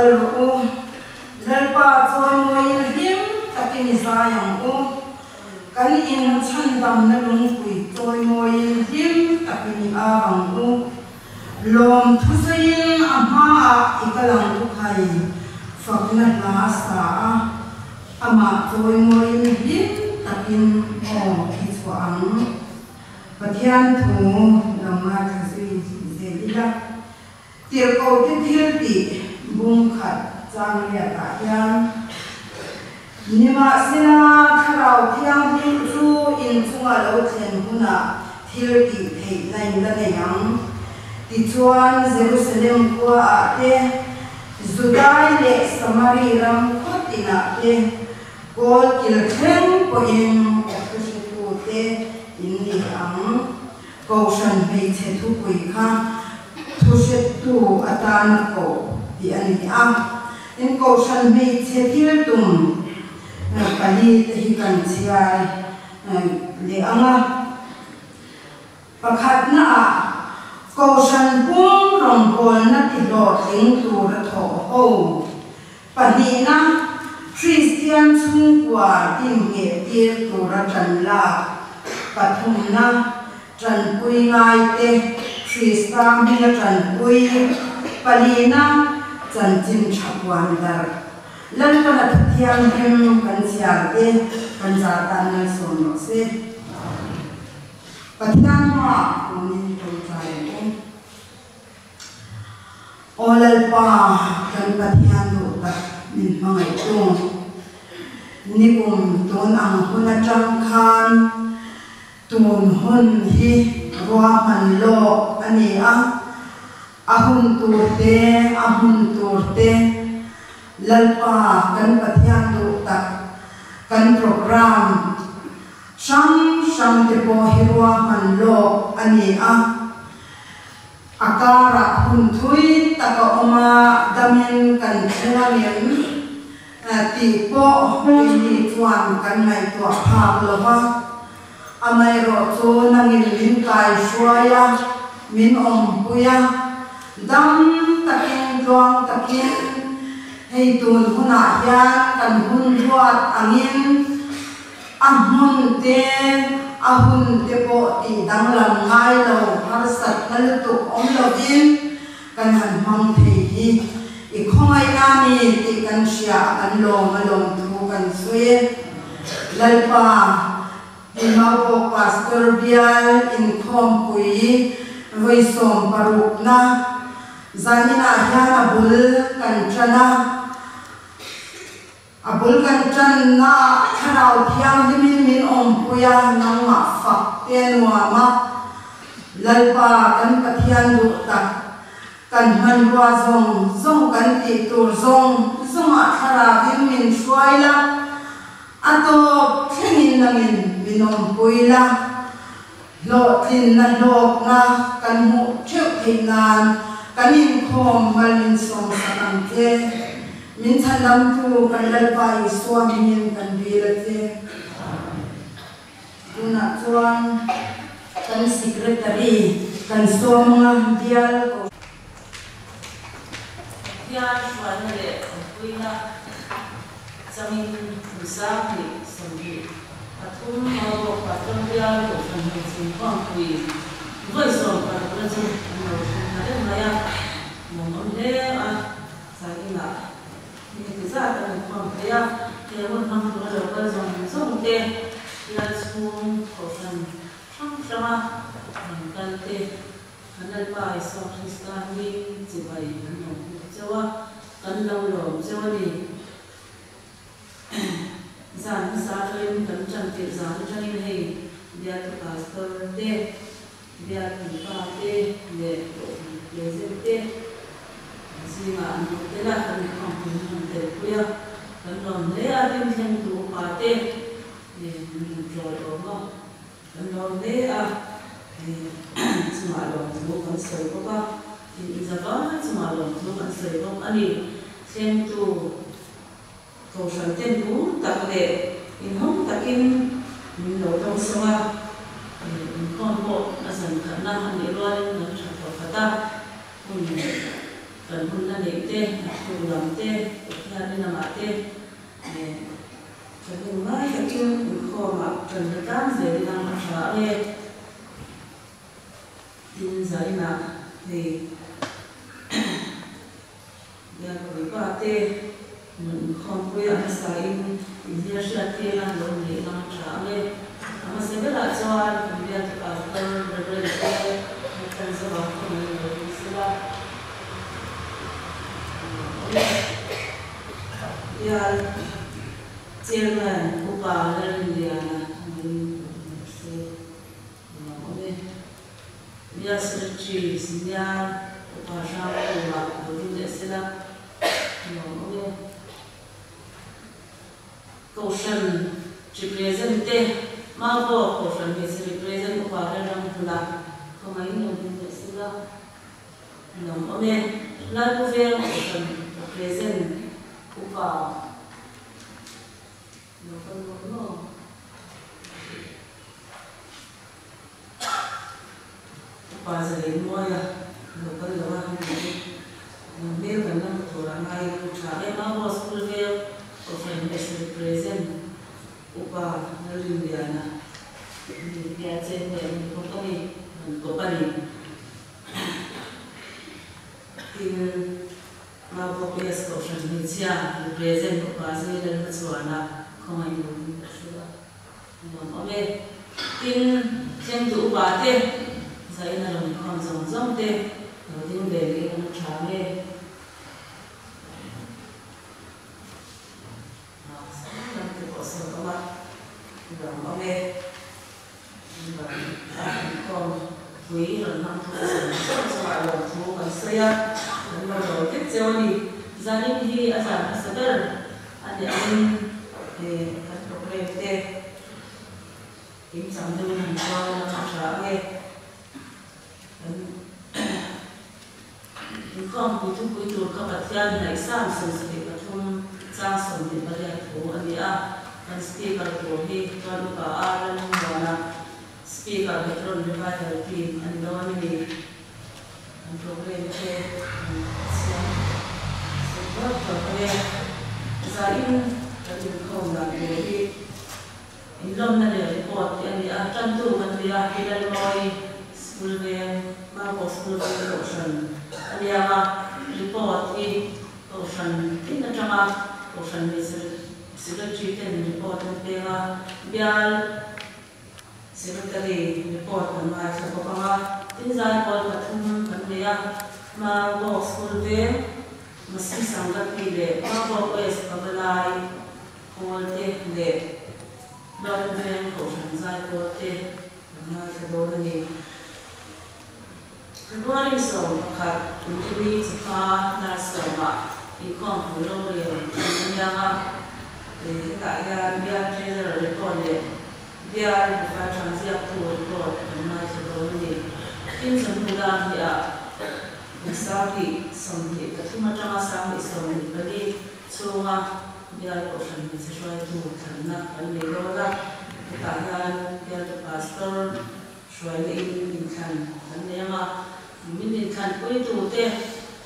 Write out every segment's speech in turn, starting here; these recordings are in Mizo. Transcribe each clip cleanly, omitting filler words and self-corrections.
kal rawh u, Lalpa chawimawiin hlim takin i zai ang u. Kan in chhandamna lungpui chawimawiin hlim takin i au ang u. Lawm thusawiin a hmaah i kal ang u khai, fakna hla sa a, amah chawimawiin hlim takin aw i chhuah ang. Pathian thu lo ngaithla zui zel ila. Tirhkohte thiltih bung khat chang riatah hian, Nimahsela, Thlarau Thianghlim chu in chunga lo thlen hunah thil tih theihna in la nei ang. Tichuan, Jerusalem khuaah te, Judai leh Samari ram khaw tinah te, kawl kil thleng pawhin ka thuhretute in ni ang. Kohhran hmeichhe thupui kha thuhrettu atana koh tih a ni a. Tin, kohhran hmeichhe thil tum pali te hi kan chhiar leh ang a. Pakhatnaah, kohhran pum rawngbawlna tihlawhtling tura thawh ho. Pahnihna, Kristian chhungkua inngeh tir tura ṭan lak. Pathumna, ṭanpui ngaite Krista hminga ṭanpui. Palina, chanchin ṭha puan darh. Lalpana thu thianghlim kan chhiar te kan zar tan malsawm rawh se. Pathian hmaah kunin tawngtai ang u. Aw Lalpa, kan Pathian duh tak min hmangaihtu, nikum tun ang hun atang khan tun hun hi ruahman lawk a ni a, a hun tur te, a hmun tur te, Lalpa kan Pathian duh tak kan program hrang hrang te pawh hi ruahman lawk a ni a. A karah hun thui tak a awm a, damin kan thleng a ngem tih pawh keini chuan kan ngaihtuah phak lo va. Amaherawh chu nangin min kaihruai a, min awmpui a, dam takin tluang takin hei tun hunah hian kan hun ruat angin, A hmun te, a hun te pawh tih danglam ngai lo, harsatna lutuk awm lovin kan han hmang thei hi i khawngaihna a ni tih kan hria a, kan lawm a lawm thu kan sawi e. Lalpa, Himau Pastor Bial inkhawmpui vawi 16na zaninah hian a bul kan tan a. A bul kan tannaah Thlarau Thianghlimin min awmpui a, nangmah fak te a nuam a. Lalpa kan Pathian duh tak, kan hmanrua zawng zawng kan tih tur zawng zawngah Thlarauin min hruai la, a tawp thlengin nangin min awmpui la, hlawhtlinna hlawkna kan hmuh theuh theih nan kan inkhawm mal min sawmsak ang che. Min chhandamtu kan Lalpa Isua hmingin kan dil a che. Tunah chuan kan Secretary kan sawm anga bial ko. Pathian hruaina leh awmpuina changin kum 23 Maubawk Pastor Bial Kohhran Hmeichhe Inkhawmpui vawi 16 na chu an lo thleng ta reng mai a, lawmawm hle a. Zaninah mi ti zat an inkhawm thei a, he hun hmang tura lo kal zawng zawng te, bial chhung kohhran hrang hranga rawn kal te, kan Lalpa Isua Krista hming chibai an lo hmuh cheu a, kan lo lawm cheu a ni. Zan hmasa atangin kan tan tirh zan atangin hei bialtu pastor te, Bialtu pa te leh kohhran president te zingah an awm tel a, kan inkhawmpui an rawn telpui a, kan lawm hle a, tin thlengtu upa te min rawn ṭawi awm a, kan lawm hle a, chungah lawmthu kan sawi bawk a, tin i zavai chungah lawmthu kan sawi bawk a ni. Thlengtu Kohhran ten bur tak leh inhawng takin min lo dawng sawng a, inkhawm pawh a zan khatna a nih rualin kan tha tawh khat a, hun kan hun la neih te. te, naktuk lam te, Pathian lamah te thahnem ngai takin inkhawmah ṭan la tlang zel ila a ṭha ang e. Tin, zainah hei Bialpuipa te nun inkhawmpui a hmasain inhmel hriat tir a lo neih lang a ṭha ang e. A hmasa berah chuan kan bialtu pastor Reverend te Nathan Zova khawngaihin lo ring sela a nuam awm e. Bial Chairman Upa Lalrinliana khawngaihin lo ring se a nuam awm e. Bial Secretary Senior Upa Hrangkhuma lo ding leh sela nuam awm e. Kohhran represent te Maubo Kohhran hmeichhe represent Upa Lalram hmuna khawngaihin lo ding leh sela nuam awm e. Lalpu Veng Kohhran represent Upa lo kal maw maw. Upa Zalenmawia lo kal lo a hemi chu nang hmel kan la hmu tur a ngai a pu tha em a maw school veng Kohhran hmeichhe represent Upa Lalrinliana mi tia chen leh an ni bawk a ni an kawp a ni tin Maubo PS Kohhran hmeichhia represent Upa Zailalhmachhuana khawngaih lo ding ka hria. Nuam awm e. Tin, thlengtu upa te, zaina rawn khawn zawng zawng te lo ding ve leh ila na tha nge? Sang lam te pawh sawn awm a, nuam awm e. Inkhawm pui rawn hmang thu zawng zawng chungah lawmthu kan sawi a, kan lo dawl vek cheu a ni. Zanin hi a zan hmasa ber a ni angin kan programme te kimchang deuhin han kual lam a tha ang e. Kan inkhawm pui thupui tur kha Pathian hnaihsam 73 chang 28 thu a ni a. Kan speaker tur hi chuan Upa R Lalhmuana, Speaker Hebron Revival Team a ni dawn a ni. Kan programme te kan siam chho tawp tawp ang e. Zain kan inkhawm dan tur hi inlawmna leh report tih a ni a, tantu kan ni a, Hilalmawi School veng, Maukaw School veng Kohhran a nia a, report hi Kohhran tin atanga Kohhran hmeichhe Secretary ten report an peng a, bial Secretary report kan ngaithla bawk ang a, tin zaipawl pathum kan nei a, Maukaw School veng, Masi Sangati leh Maukaw West Pavalai Pawl te leh Lawng Veng Kohhran zaipawl te kan ngaithla dawn a ni. February 11 Inrini chawhma dar sawmah inkhawmpui rorel an aniang a, hetah hian bial Treasurer report leh bial buhfai ṭhang ziaktu report kan ngaithla dawn a ni. Tin chawhnu dar hniah kum 2023 aṭanga 2024 chhunga bial kohhran hmeichhe hruaitu thlanna kan nei dawn a, hetah hian bialtu pastor Hruaina in inthlan kan nei ang a, min inthlanpui tute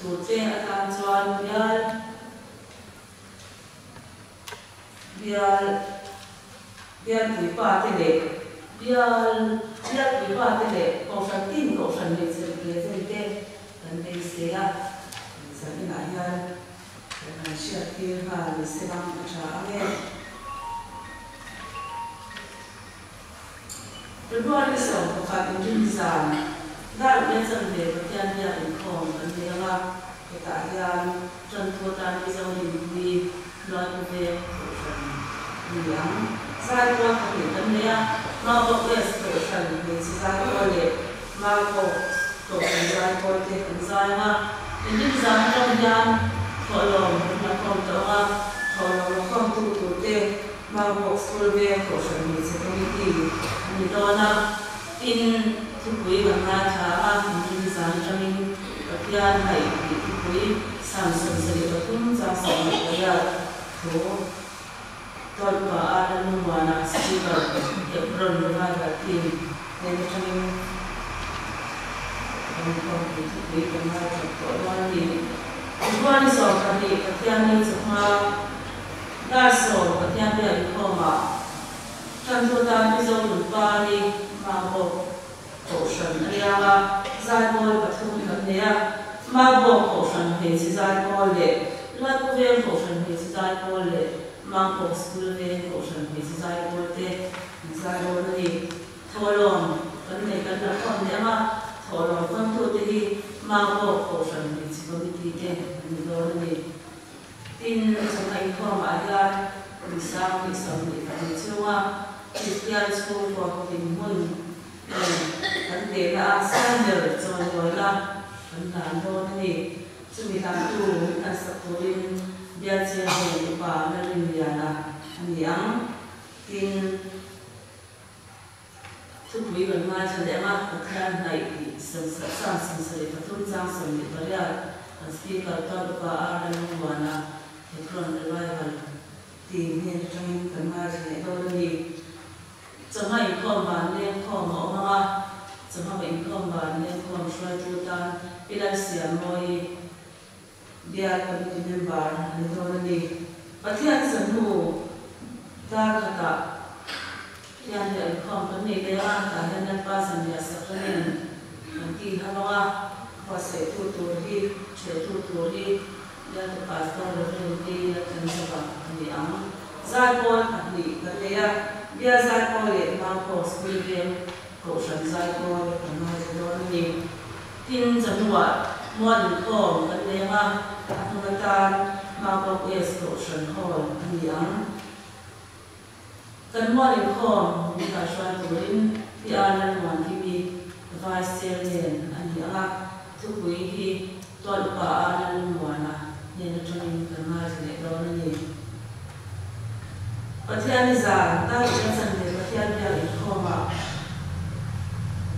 turte atan chuan bial bial bialpuipa te leh bial bialpuipa te leh kohhran tin kohhran hmeichhe represent te kan beisei a, zan inah hian kan han hriattir nghal ni se lang a tha ang e. February 11 inrin zan dar uk leh chanve Pathian biak inkhawm kan nei ang a, hetah hian Tantu atan Mizo Rinpui Hnuaipu Veng Kohhran a ni ang. Zaipawl pahnih kan nei a, Maukaw West Kohhran hmeichhe zaipawl leh Maukaw Kohhran zaipawl te kan zai ang a. Inrin zan atang hian thawhlawm kan la khawm tawh ang a, thawhlawm la khawmtu turte Maukaw School Veng Kohhran Hmeichhe Committee a ni dawn a, tin, thupui kan ngaithla a, inrin zan atangin Pathian haih tih thupui Psalm 73 chang 18 thu Tawlpa a Lalmuana Speaker Hebron Revival Team hnen atangin kan inkhawmpui thupui kan ngaithla tawh dawn a ni. February 12 Pathianni chawhma dar 10 Pathian biak inkhawmah Tantu tan Mizo Nunpani Mabawk Kohhran a riang a, zaipawl pathum kan nei a, Mabawk Kohhran hmeichhe zaipawl leh Luatpu Veng Kohhran hmeichhe zaipawl leh Mangpawk School Veng Kohhran hmeichhe zaipawl te an zai dawn a ni. Thawhlawm kan nei kan la khawm leh ang a, thawhlawm kawntute hi Mangpawk Kohhran hmeichhe committee te an ni dawn a ni. Tin, chawhma inkhawmah hian kum 2024 chhunga Kristian chhungkaw dinhmun nen kan tehna a Sander chawihawina kan hlan dawn a ni. Chumi hlantu min hlan sak turin Bialchhia hnen upa Lalrinliana a ni ang. Tin, Thupui kan ngaithla leh ang a, Pathian hnaih tih Sam 73 chang 18 kan Speaker Tuan Upa R Lalmuana Hebron Revival team hnen atangin kan ngaithla leh dawn a ni. Chawhma inkhawm van lengkhawm a awm ang a, chawhma inkhawm van lengkhawm hruaitu tan Pi Lalsiammawi Bial Committee member a ni dawn a ni. Pathian zahnu dar khatah hian leh inkhawm kan nei leng a, tah hian Lalpa zanriah sakramen kan ti ha vang a, buatsaihtu tur hi, ṭhehtu tur hi Bialtu Pastor Rev. T. Lalthanzova a ni ang. Zaipawl pahnih kan nei a, Bial Zaipawl leh Mangpawh School Veng Kohhran zaipawl kan ngaithla dawn a ni. Tin, chawhnuah mual inkhawm kan nei ang a, a hmun atan Mapawk West Kohhran Hall a ni ang. Kan mual inkhawm min kaihruai turin PR Lalmuankimi Vice Chairman a ni ang a, thupui hi Tual Upa A Lalmuana hnen atangin kan ngaithla leh dawn a ni. Pathian i zan dar ina chan leh Pathian biak inkhawmah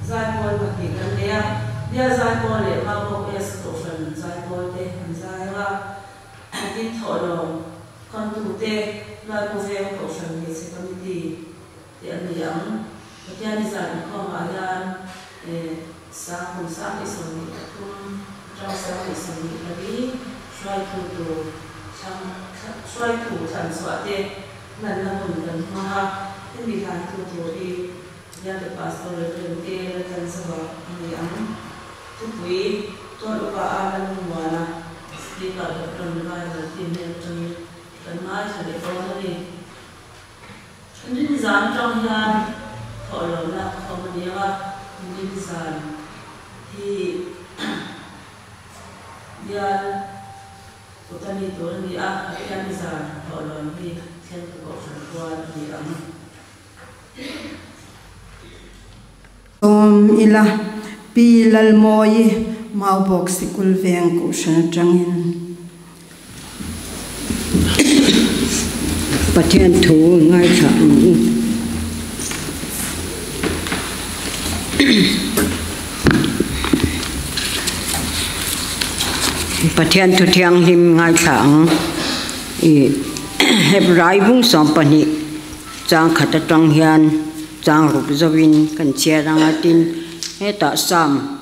zaipawl pahnih kan nei a, Bial zaipawl leh Mabawk S Kohhran zaipawl te an zai ang a, tin thawhlawm kawntute Luaipu Veng Kohhran Hmeichhe Committee te an ni ang. Pathian i zan inkhawmah hian sang kum 2023 atang 2024 hruaitu tur thlang hruaitu thlan chhuah te hlanna hun kan hmang a, hemi hlantu tur hi Bialtu Pastor Rev. Te Laltlanzova a ni ang. Thupui Tual Upa A Lalmuana Speaker Hebron Revival Team hnen atangin kan ngaithla leh dawn a ni. Rinzan atang hian thawhlawmna a khawm a ni ang a, Rinzan hi bial kut a ni tur a ni a, Pathian zan thawhlawm hi thlengtu kohhran rual a ni ang. Sawm ila, Pi Lalmawii Maubawk Sikul Veng Kohhran atangin. Pathian thu ngaithla ang u. Pathian thu thianghlim ngaithla ang. I Hebrai bung 12 chang khat atang hian chang ruk zovin kan chhiar ang a tin hetah Psalm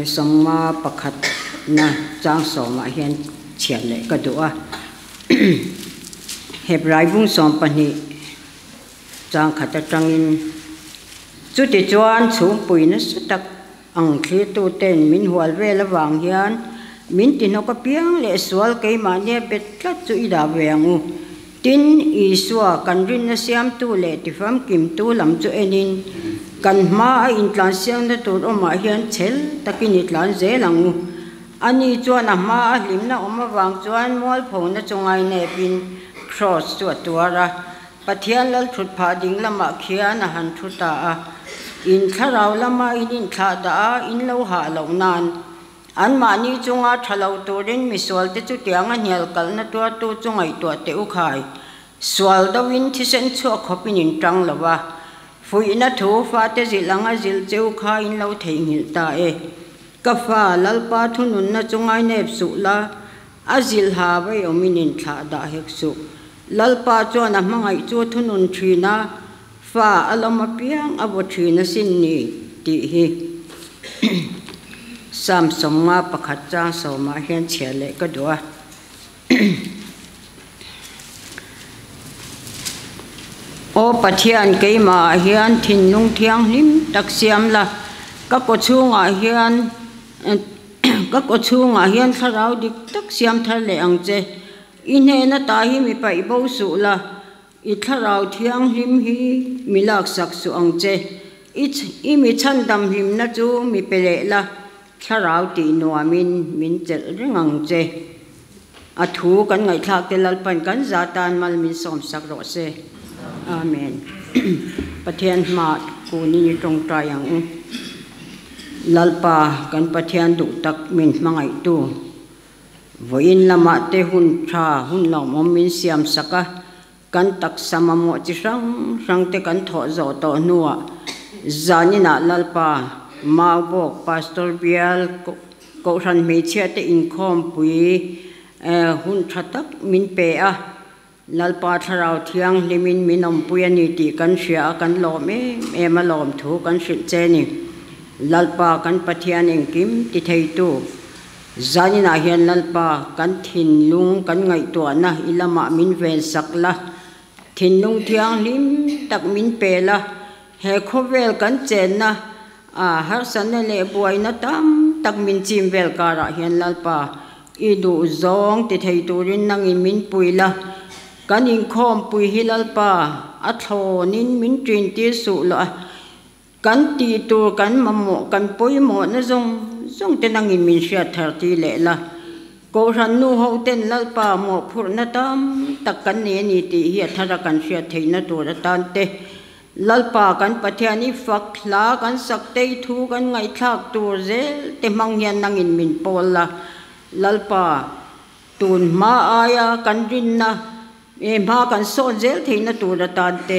Sawma pakhat na chang sawmah hian chhiar leh ka duh a. Hebrai bung 12 chang khat atangin chutichuan chhungpui nasa tak ang thlirtuten min hual vel avang hian min tihnawk apiang leh sual keimahnia bet tlat chu i dah ve ang u. Tin, Isua kan rinna siamtu leh tifamkimtu lam chu enin, kan hma a intlansiakna tur awmah hian chhel takin i tlan zel ang u. Ani chuan a hma a hlimna awm avang chuan mualphona chu ngainepin Kraws chu a tuar a, Pathian lal thut phah ding lamah khian a han thu ta a. In thlarau lama in inthlah dah a, in lo hah loh nan. Anmahni chunga tha lo turin misualte chutianga hnial kalna tuartu chu ngaihtuah teh u khai. Sual deuhin thisen chhuak khawpin in tang lo va, fuihna thu fate zilh anga zilh che u kha in lo theihnghilh ta e. Ka fa, Lalpa thununna chu ngainep suh la, a zilh ha vei awmin in thlah dah hek suh. Lalpa chuan a hmangaih chu a thunun thin a, Fa a lawm apiang a vaw thin asin ni tih hi. Psalm 51 chang sawmah hian chhiar leh ka duh a. Aw Pathian, keimahah hian thinlung thianghlim tak siam la, ka kawchhungah hian ka kawchhungah hian thlarau dik tak siam thar leh ang che. I hnena ta hi mi paih bo suh la, i thlarau thianghlim hi mi laksak suh ang che. I i mi chhandam hlimna chu mi pe leh la, Thlarau tih nuamin min chelh reng ang che. A thu kan ngaihthlak te Lalpan kan za tan mal min sawmsak rawh se. Amen. Pathian hma kunin i tawngtai ang u. Lalpa kan Pathian duh tak min hmangaihtu. Vawiin lamah te hun tha hun lawmawm min siamsak a. Kan taksa mamawh chi hrang hrang te kan thawh zawh tawh hnuah zaninah Lalpa, Maubawk Pastor Bial Kohhran hmeichhia te inkhawmpui hun tha tak min pe a, Lalpa Thlarau Thianghlimin min awmpui a ni tih kan hria a, kan lawm em em a lawm thu kan hrilh che ni. Lalpa kan Pathian engkim ti theitu. Zaninah hian Lalpa, kan thinlung kan ngaihtuahna i lamah min vensak la, thinlung thianghlim tak min pe la, he khawvel kan chenna a harsatna leh buaina tam tak min chim vel karah hian Lalpa, i duh zawng ti thei turin nangin min pui la, kan inkhawmpui hi Lalpa, a thlawnin min ṭintir suh la. Kan tih tur kan mamawh kan pawimawhna zawng zawng te nangin min hriat thar ti leh la. Kohhran nu ho ten Lalpa mawhphurhna tam tak kan nei a ni tih hi a thara kan hriat theihna tur atan te, Lalpa kan Pathian i fak hla kan sak tei thu kan ngaihthlak tur zel te hmang hian nangin min pawl la. Lalpa tun hma aia kan rinna He hma kan sawn zel theihna tur atan te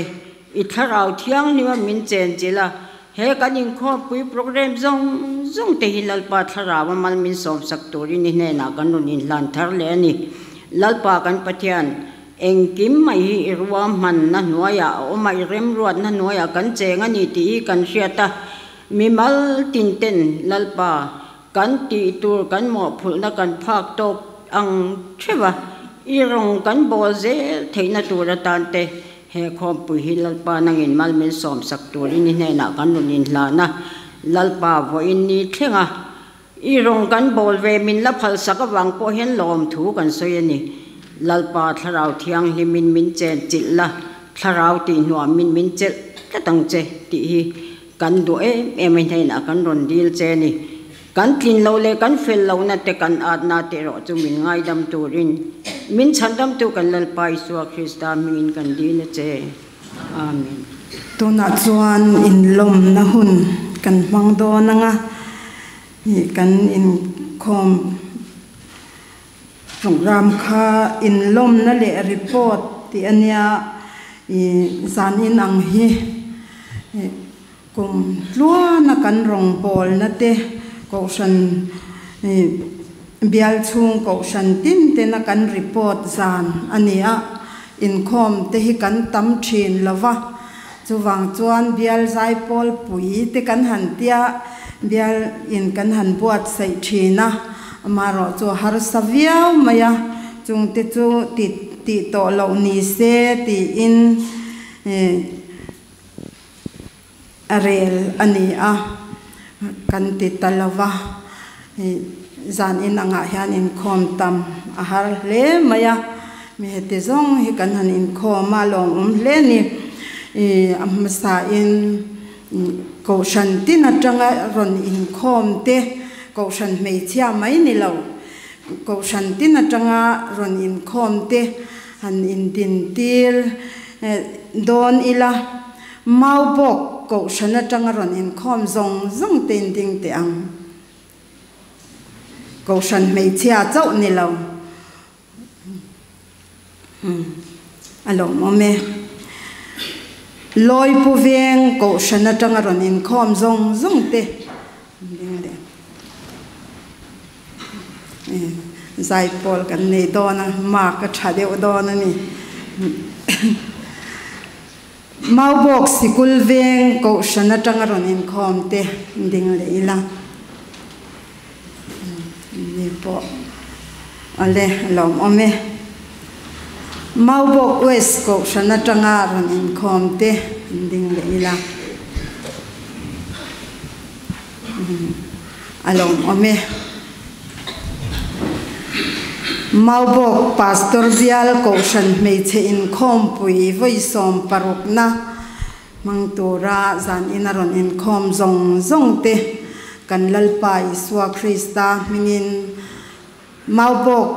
i thlarau thianghlim a min chen chilh a, he kan inkhawmpui programme zawng zawng te hi Lalpa thlarau a mal min sawmsak turin i hnenah kan rawn inhlan thar leh a ni. Lalpa kan Pathian, engkim mai hi i ruahmanna hnuaiah a awm a, i remruatna hnuaiah kan cheng a ni tih hi kan hriat a, mimal tin ten Lalpa Kan tih tur kan mawhphulhna kan phak tawk ang theuh a, i rawng kan bawl zel theihna tur atan te he khawmpui hi Lalpa nangin mal min sawmsak turin i hnenah kan rawn inhlan a, Lalpa vawiin ni thleng a, i rawng kan bawl ve min la phalsak avang pawh hian lawmthu kan sawi a ni. Lalpa Thlarau Thianghlimin min chen chilh la, Thlarau tih hnuamin min chelh tlat ang che tih hi Kan duh em em a hnenah kan rawn dil che ni. Kan tlin loh leh kan fel lohna te kan atna te erawh chu min ngaidam turin min chhandamtu kan Lalpa Isua Krista hmingin kan dil a che. Amen. Tunah chuan inlawmna hun kan hmang dawn anga kan inkhawm program kha inlawmna leh report tih a nia ih zan in ang hi ih kum tluana kan rawngbawlna te kohhran ih bial chhung kohhran tin tena kan report zan a ni a inkhawm te hi kan tam thin lo va chuvang chuan bial zaipawl pui te kan han tia bial in kan han buatsaih thin a. Amaherawh chu a harsa viau mai a, chungte chu ti tih tawh loh ni se tiin a rel a ni a, kan ti ta lo va. Zan in angah hian inkhawm tam a har hle mai a, mi heti zawng hi kan han inkhawm a lawmawm hle a ni. A hmasain Kohhran tin atanga rawn inkhawm te, Kohhran hmeichhia mai ni lo, Kohhran tin atanga rawn inkhawm te han indintir dawn ila, Maubawk Kohhran atanga rawn inkhawm zawng zawng te inding teh ang. Kohhran hmeichhia chauh ni lo. A lawmawm e. Lawi Pu Veng Kohhran atanga rawn inkhawm zawng zawng te ding leh zaipawl kan nei dawn a, mark a tha deuh dawn a ni. Maubawk Sikul Veng Kohhran atanga rawn inkhawm te ding leh ila. Ni pawh awle lawmawm e. Maubawk West Kohhran atanga rawn inkhawm te an ding leh ila a lawmawm e. Maubawk Pastor Bial Kohhran hmeichhe inkhawmpui vawi sawmparukna Hmang tura zan ina rawn inkhawm zawng zawng te kan Lalpa Isua Krista hmingin Maubawk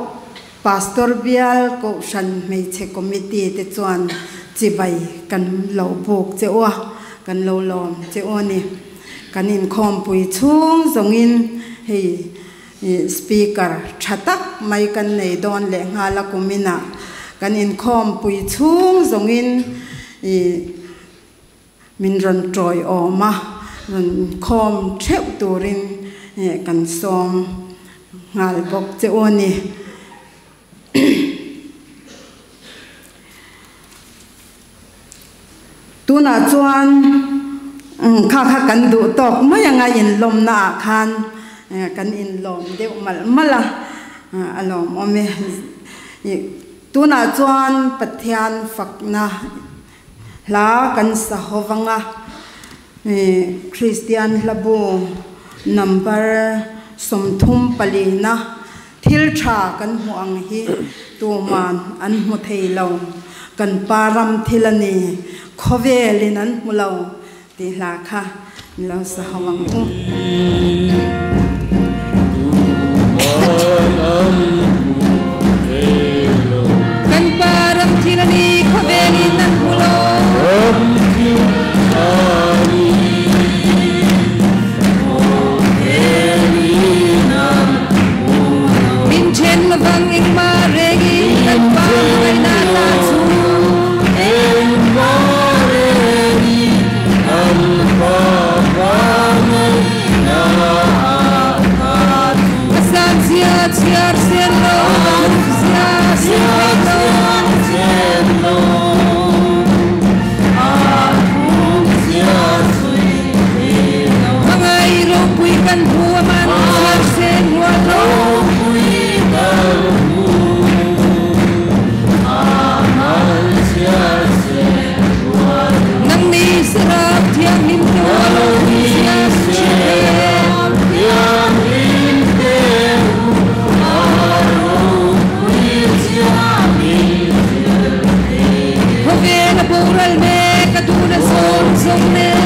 Pastor Bial Kohhran Hmeichhe Committee te chuan chibai kan lo buk che u a, kan lo lawm che u a ni. Kan inkhawmpui chhung zawngin hei Speaker tha tak mai kan nei dawn leh nghal a kuminah kan inkhawmpui chhung zawngin ih min rawn tawiawm a, rawn inkhawm theuh turin kan sawm nghal bawk che u a ni. Tunah chuan kha kha kan duh tawk mai anga inlawmna ah khan kan inlawm deuh malh malh a, a lawmawm e. Tunah chuan Pathian fakna hla kan sa ho vang a, Kristian hlabu number 34na Thil tha kan hmuh ang hi tuman an hmu thei lo, kan pa ram thil a ni, khawvelin an hmu lo tih hla kha min lo sa ho ang u. Kan pa ram thil a ni, khawvelin an hmu lo. Min then lovang engmah rengin kan pa hmangaihna ta chu. A san zia chhiar sen lo, a hluk zia sin thei lo. Hmangaih ropui kan hmu a man chhiar sen huat lo. Nang ni sarap thianghlim te u a ropui zia hrilh thei em? Khawvel a boral mek a duhna zawng zawng nen.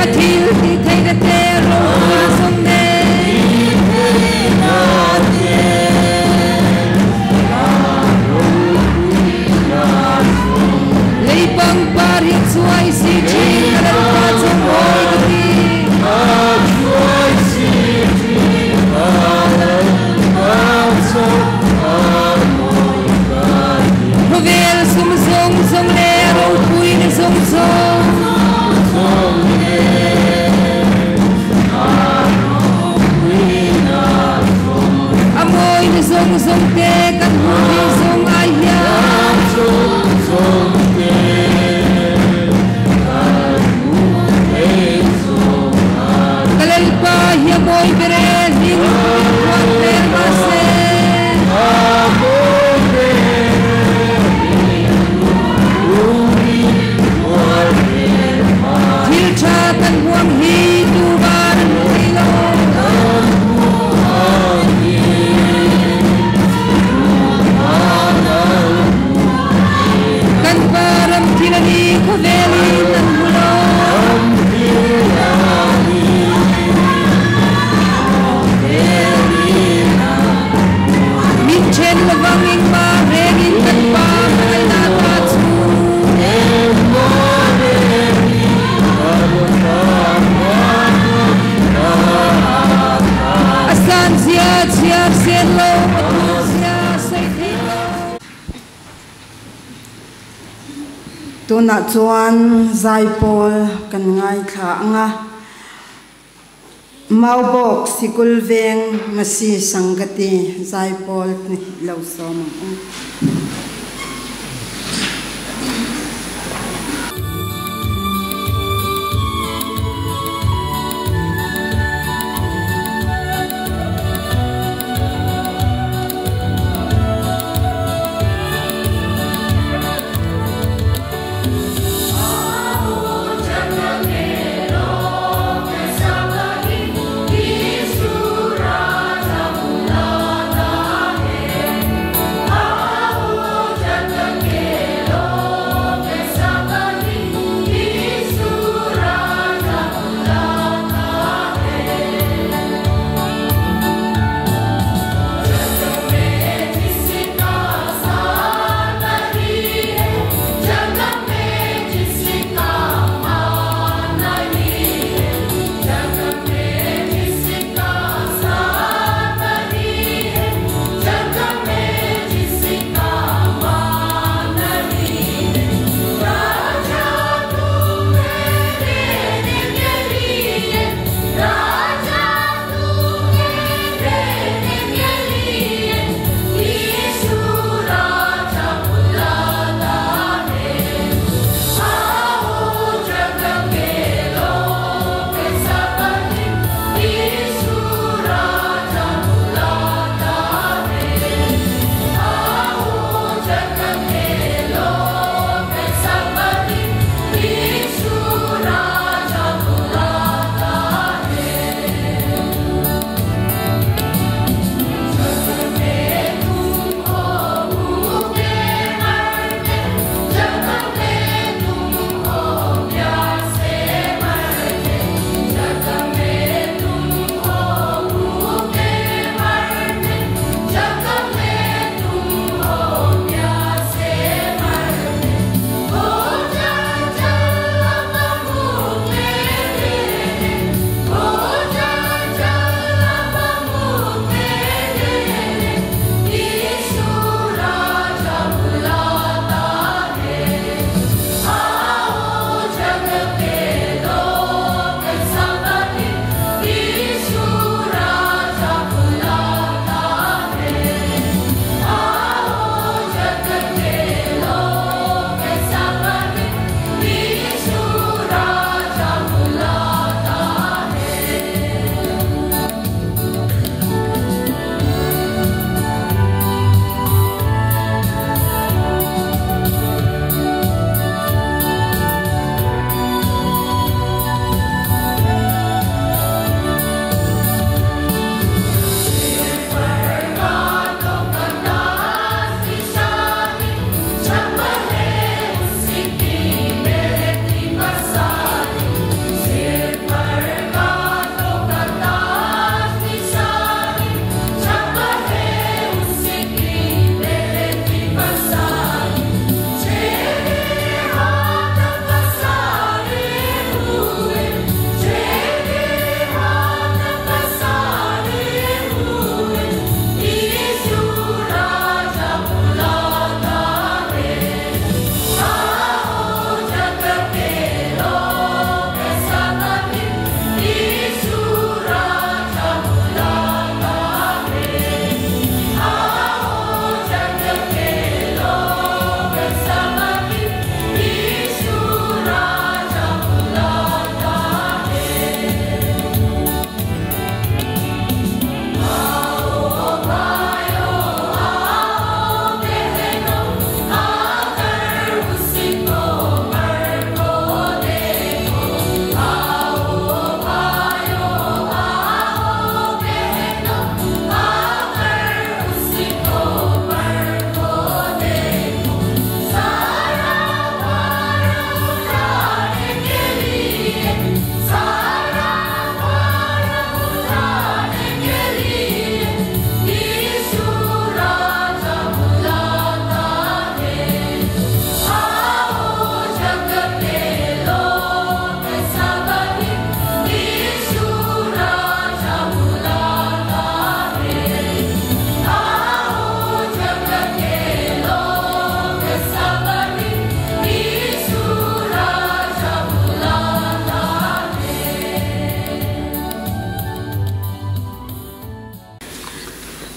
A thil tih theihna te ropuina zawng nen. Lei pangpar hi chuai si thin ka Lalpa chu mawi ka ti. Khawvel sum zawng zawng leh a ropuina zawng zawng. A mawina zawng zawng te kan hmuh theih zawng ai hian. Ka Lalpa hi a mawi ber e, hlim in huat hmel mahse. Thil tha kan huam hi tu van an hmu thei lo. Kan pa ram thil a ni khawvel in an hmu lo. Min then lovang engmah rengin kan pa hmangaihna ta chu. A san zia chhiar sen lo, a thuk zia sawi thei lo. Tunah chuan zaipawl kan ngaithla ang a, Maubawk Sikul Veng Masi Sangati zaipawl lo sawm ang u.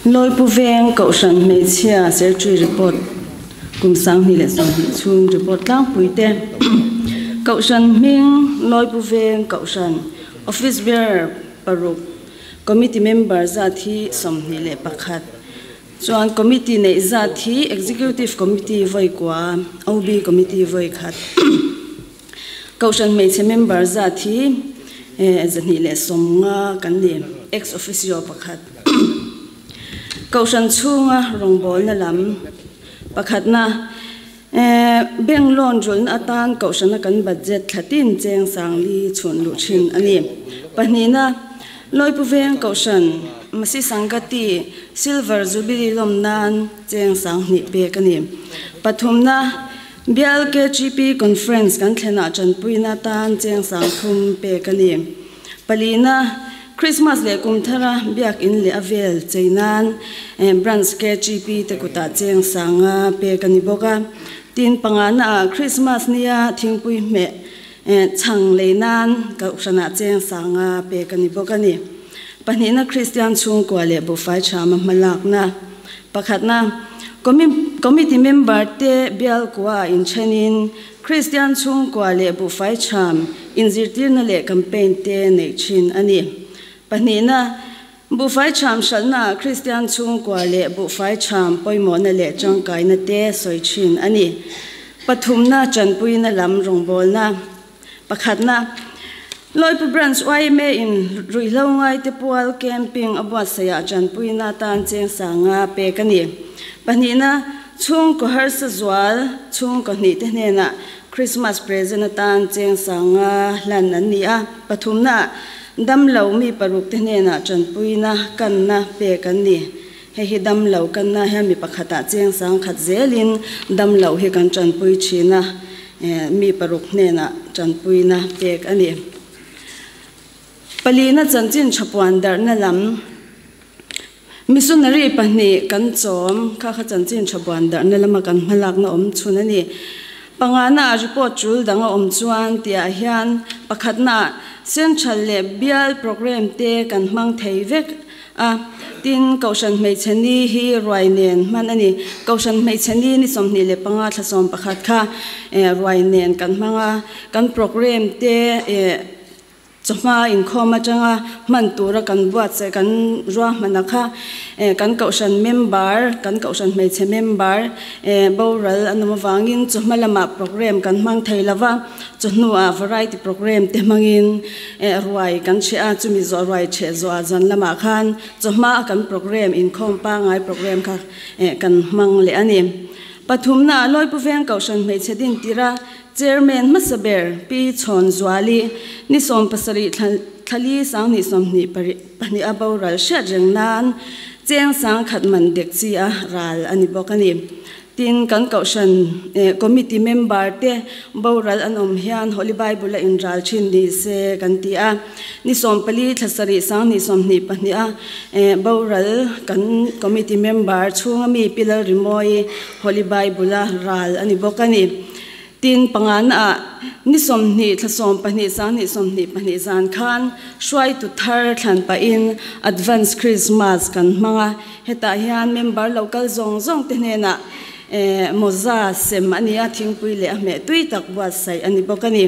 Lawipu Veng Kohhran Hmeichhia Secretary Report kum 2020 chhung report tlangpui te Kohhran hming Lawipu Veng Kohhran Office Bearer paruk Committee Member zat hi 21 chuan Committee neih zat hi Executive Committee vawi kua OB Committee vawi khat Kohhran hmeichhe member zat hi 250 kan ni ex officio pakhat. Kohhran chhunga rawngbawlna lam pakhatna bank loan rulna atan kohhrana kan budget thlatin cheng sangli chhun luh thin a ni. Pahnihna Lawipu Veng Kohhran Masi Sangati Silver Jubilee lawm nan cheng 2000 pek a ni. Pathumna Bial KGP Conference kan thlenah tanpuina tan cheng 30 pek a ni. Palina Christmas leh kum thara biak in leh a vel cheinan branch KGP te kuta cheng 50 pek a ni bawk a. Tin pangana Christmas nia thingpui hme chhang leinan kohhrana cheng 50 pek a ni bawk a ni. Pahnihna Christian chhungkua leh buhfai thama hmalakna. Pakhatna Committee member te bial kwa in chenin Christian chhungkua leh buhfai tham inzirtirna leh campaign te nei thin a ni. Pahnihna buhfai tham hralhna Christian chhungkua leh buhfai tham pawimawhna leh tangkaina te sawi thin a ni. Pathumna tanpuina lam rawngbawlna. Pakhatna Lawipu Branch YMA in ruihhlo ngai te pual camping a buatsaihah tanpuina tan cheng 50 pek a ni. Pahnihna chhungkaw harsa zual chhungkaw hnih te hnenah Christmas present atan cheng 50 hlan an ni a. Pathumna damlo mi paruk te hnenah tanpuina kanna pek an ni. Hei hi damlo kanna hian mi pakhatah cheng 10,000 zelin damlo hi kan tanpui thina mi paruk hnenah tanpuina pek a ni. Palina chanchin thapuan darhna lam missionary pahnih kan chawm kha kha chanchin thapuan darhna lama kan hmalakna awm chhun a ni. Pangana report tul danga awm chuan tiah hian pakhatna central leh bial program te kan hmang thei vek a. Tin Kohhran hmeichhe ni hi ruai nen hman a ni. Kohhran hmeichhe ni ni 25 thla 11 kha ruai nen kan hmanga kan program te chawhma inkhawm atanga hman tura kan buatsaih kan ruahmana kha kan kohhran member kan kohhran hmeichhe member boral an awm avangin chawhma lamah program kan hmang thei lova chawhnuah variety program te hmangin ruai kan chhe a chumi zawh ruai chhe zawh zan lamah khan chawhma a kan program inkhawm pangai program kha kan hmang leh a ni. Pathumna Lawipu Veng Kohhran hmeichhe din tira Chairman hmasa ber Pi Chhawn Zuali ni 17 thlali 2022 a boral hriat reng nan cheng 10,000 man dek chi a ral a ni bawk a ni. Tin kan kohhran committee member te boral an awm hian Holy Bible a in ral thin ni se kan ti a. Ni 14 thla sarih 2022 a boral kan committee member chhunga mi Pilar Rimawi Holy Bible a ral a ni bawk a ni. Tin pangana ni 20 thla 12 2022 zan khan hruai tu thar thlan pa in advance Christmas kan hmanga hetah hian member local zawng zawng te hnenah moza sem ani a thingpui leh a hmeh tui tak buatsaih a ni bawk a ni.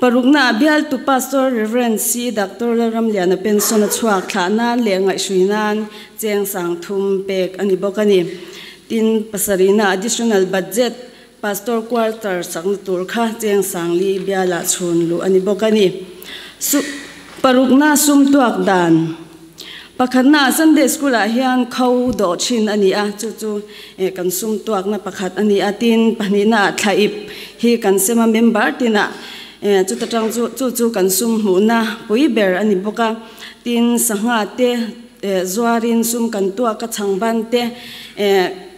Parukna bial tu Pastor Reverend C Dr. Lalramliana pension a chhuak thlah nan leh ngaihhrui nan cheng 30 pek a ni bawk a ni. Tin pasarihna additional budget Pastor quarter sakna tur kha cheng 40 biala chhun lu ani bawk a ni. Parukna sum tuak dan pakhatna Sunday school ah hian kho do thin ani a chu chu kan sum tuakna pakhat ani a. Tin pahnihna thlaip hi kan sema member tina chu ta tang chu chu kan sum hmuhna pui ber ani bawk a. Tin sangha te zuarin sum kan tuak ka changban te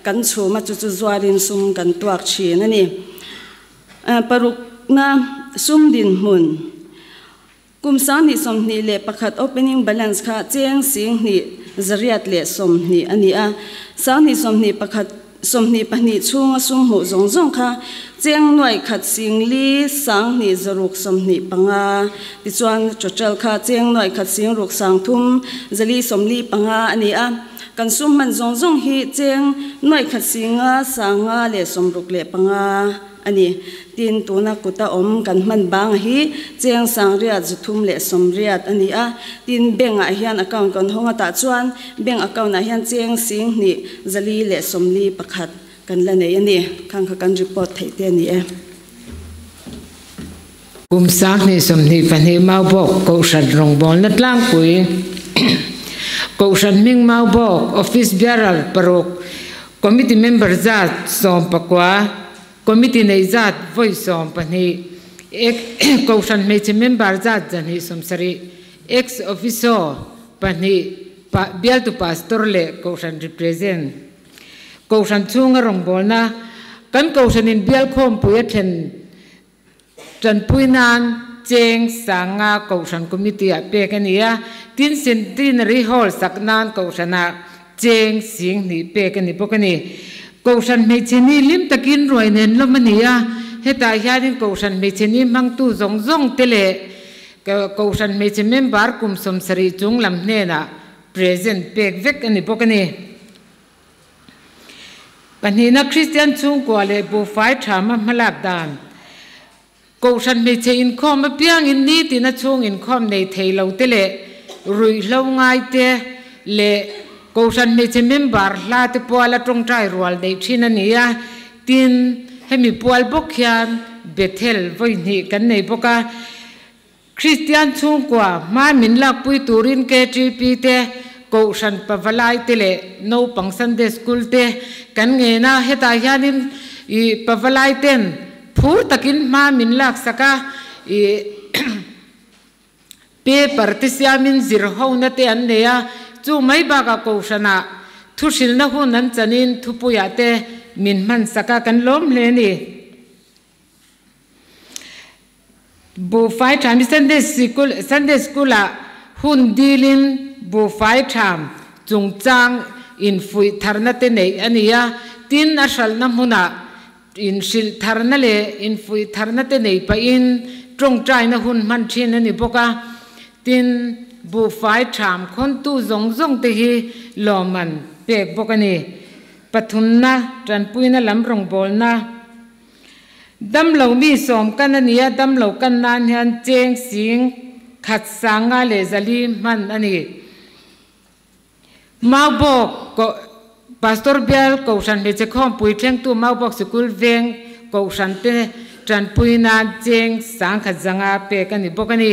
kan chhuma chu chu zuarin sum kan tuak thin ani. Parukna sum din hmun kum 2021 opening balance kha cheng 2,120 ani a. 2021 22 chhunga sum hmuh zawng zawng kha cheng nuai khat sing li sang hnih zaruk 25, tichuan total kha cheng nuai khat sing ruk sang thum zali 45 a ni a. Kan sum man zawng zawng hi cheng nuai khat singa sanga le 65 ani. Tin tuna kuta om kan man bang hi cheng sang riat zuthum le somriat ani a. Tin bank ah hian account kan honga ta chuan bank account ah hian cheng sing ni zali le somli pakhat kan la nei ani. Khang kha kan report thei te ani e. Kum sang ni somni pani mau bok ko shat rong bol na tlang pui ko shan ming mau bok office bearer parok committee member zat som pakwa committee nei zat voi som pani ek ko shan me che member zat jani som sari ex officio pani pa bial tu pastor le ko shan represent ko shan chunga rong bol na kan ko shan in bial khom pui then tran pui nan cheng sanga ko shan committee a pe kania tin centenary hall saknan ko shana cheng sing ni pe kani pokani ko shan me cheni lim takin roi nen lomania heta hianin ko shan me cheni mangtu zong zong tele ko shan me che member kum som sari chung lam hne na present pek vek ani pokani panina Christian chung ko le bu fai thama malak dan ko shan me che in khom piang in ni ti na chung in khom nei thei lo te le rui lo ngai te le ko shan me che member la te puala tong trai rual nei thin ania tin hemi pual bok hian Bethel voi ni kan nei boka Christian chung kwa ma min lak pui turin KTP te ko shan pavalai te le no pang Sunday school te kan nge na heta hianin i pavalai ten phur takin ma min lak saka i paper te siamin zir ho na te an neya chu mai ba ka ko shana thu sil na hun an chanin thu puya te min man saka kan lom le ni bu fai tham Sunday school a hun dilin bu fai tham chung chang in fui tharna te nei ania tin a sal na hmuna in sil tharna le in fui tharna te nei pa in trong trai na hun man thin ani boka tin bu fai tham khon tu zong zong te hi loman pek bokani pathum na tran puina lam rong bol na dam lo mi som kan ania dam lo kan nan hian cheng sing khat sanga le zali man ani mau bok ko pastor bial ko shan le che khom pui thleng tu mau bok school veng ko shan te tran puina cheng sang khat zanga pe kan ni bokani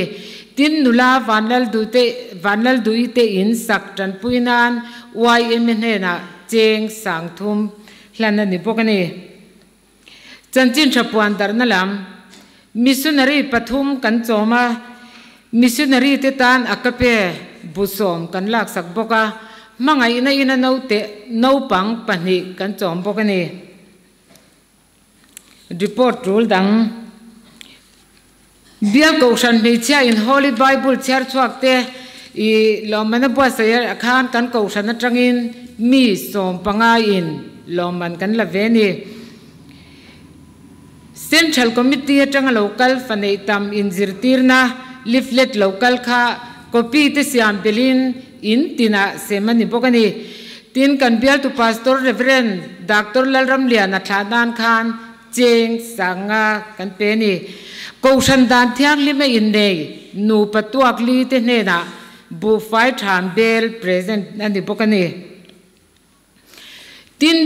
tin nula vanlal du te vanlal dui te in sak tran puinan ym hne na cheng sang thum hlan ani bokani chanchin thapuan dar na lam missionary pathum kan choma missionary te tan akape busom kan lak sak boka mangai ina ina no te no pang pahni kan chom bokani report rule dang bial ko shan me cha in Holy Bible char chuak te i lomana bua sayar khan kan ko shan atangin mi som panga in loman kan la ve ni Central Committee atanga local fanei tam in zirtirna leaflet local kha copy te siam belin in tina semani bokani tin kan bial tu pastor Reverend Dr. Lalram Liana thadan khan cheng sanga kan pe ni ko shan dan thiang lime in nei nu patuak li te hne na bu fai tham bel present ani bokani tin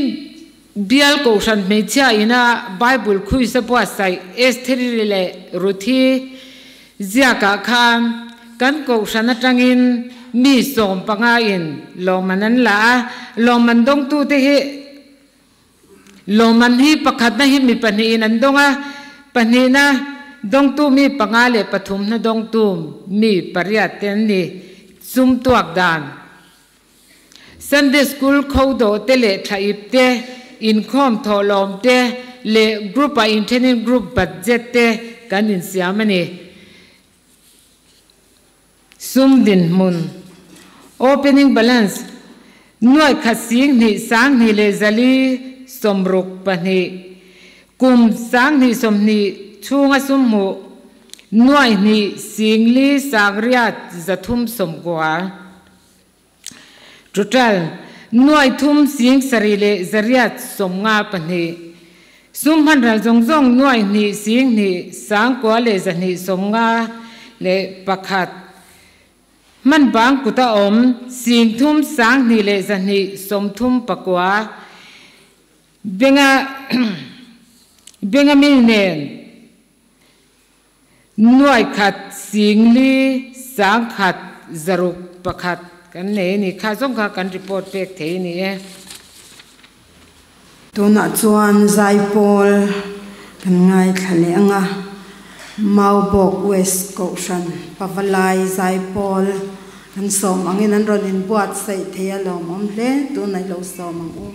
bial ko shan me cha ina Bible khui sa bua sai S3 le ruthi zia ka khan kan ko shan atangin mi som panga in lomanan la loman dong tu te hi loman hi pakhat na hi mi pani in an donga pani na dong tu mi panga le pathum na dong tu mi pariat ten ni sum tuak dan Sunday school khodo te le thaip te in khom tholom te le group a training group budget te kan in siamani sum din mun opening balance noi khat sing ni sang ni le zali 64. Kum 2020 chhunga sum hmuh 2 4 5 390. Total 3 7 852. Sum hman ral zawng zawng 2 1 2 9,251. Man bang kuta om 3 2 239. Benga benga mi nen 1 4 1 6 1 kan nei ni kha zong kha kan report pek thei ni e. Tuna chuan zaipawl kan ngai thlale anga Maubawk West Kohhran Pavalai zaipawl kan sawm angin an rawn in buat saih thei a lawmawm hle tunah i lo sawm ang u.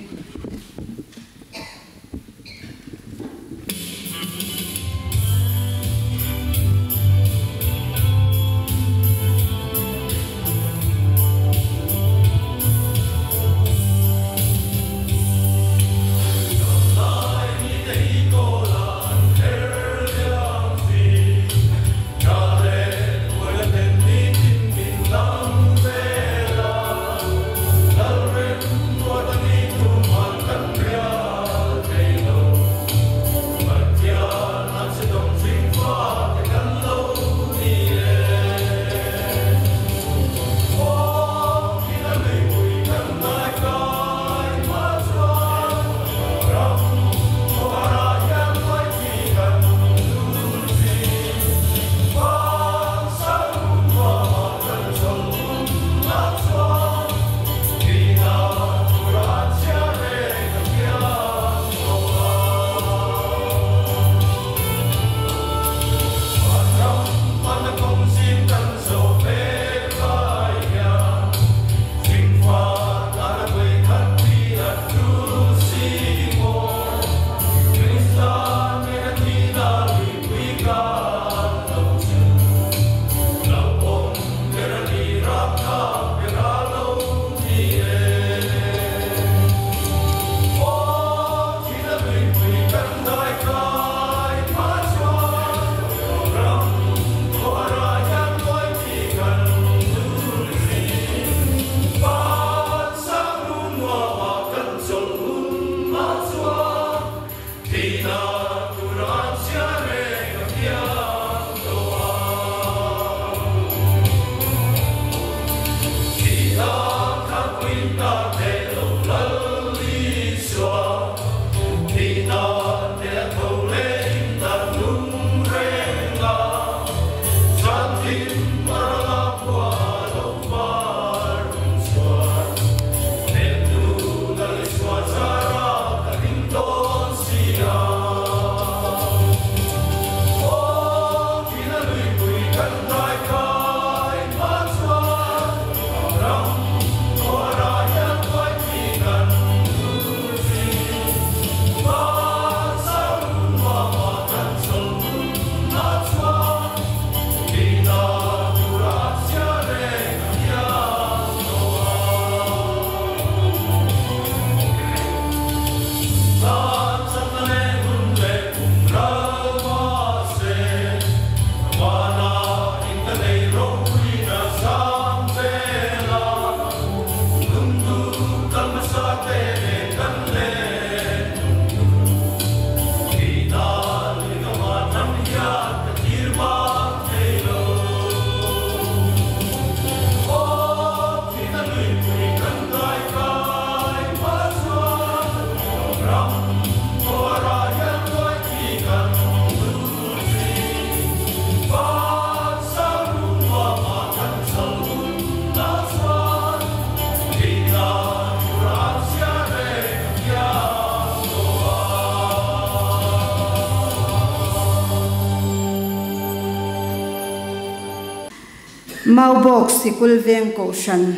Maubawk Sikul Veng Kohhran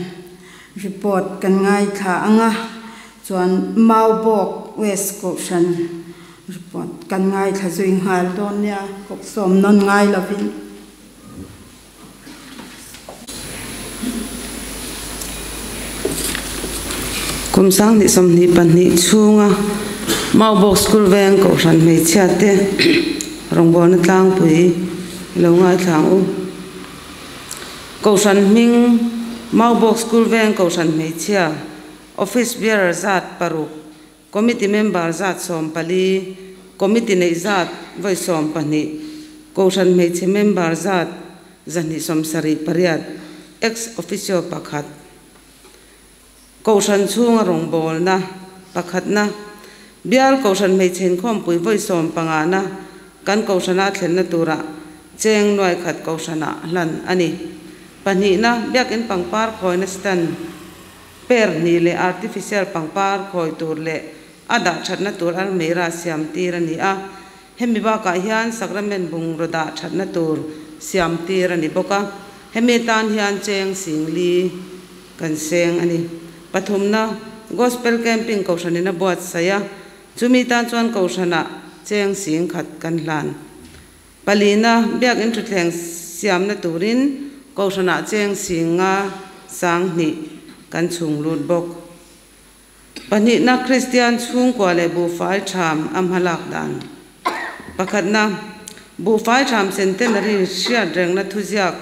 report kan ngaithla anga chuan Maubawk West Kohhran report kan ngaithla zui nghal dawn nia kawksawm nawn ngai lovin. Kum 2022 chhunga Maubawk School Veng Kohhran hmeichhiate rawngbawlna tlangpui i lo ngaithla ang u. Kohhran hming Maubawk School Veng Kohhran hmeichhia Office Bearer zat paruk, Committee Member zat 14, Committee neih zat vawi 12, Kohhran hmeichhe member zat 278, Ex Officio pakhat. Kohhran chhunga rawngbawlna pakhatna, Bial Kohhran hmeichhe inkhawmpui vawi 15na kan Kohhrana thlenna tura cheng nuai khat Kohhranah hlan a ni. Pahnihna, Biakin pangpar khawina stand per hnih leh artificial pangpar khawi tur leh a dah thatna tur almeira siam tir a ni a. Hemi bakah hian Sacrament bungraw dah thatna tur siam tir a ni bawk a. Hemi tan hian cheng 4000 kan seng a ni. Pathumna, Gospel Camping Kohhranin a buatsaih a, chumi tan chuan Kohhranah cheng 10,000 kan hlan. Palina, Biakin thutthleng siamna turin Kohhranah cheng 50 2,000 kan chhung lut bawk. Pahnihna, Kristian chhungkua leh buhfai tham a hmalak dan. Pakhatna, Buhfai tham centenary hriat rengna thuziak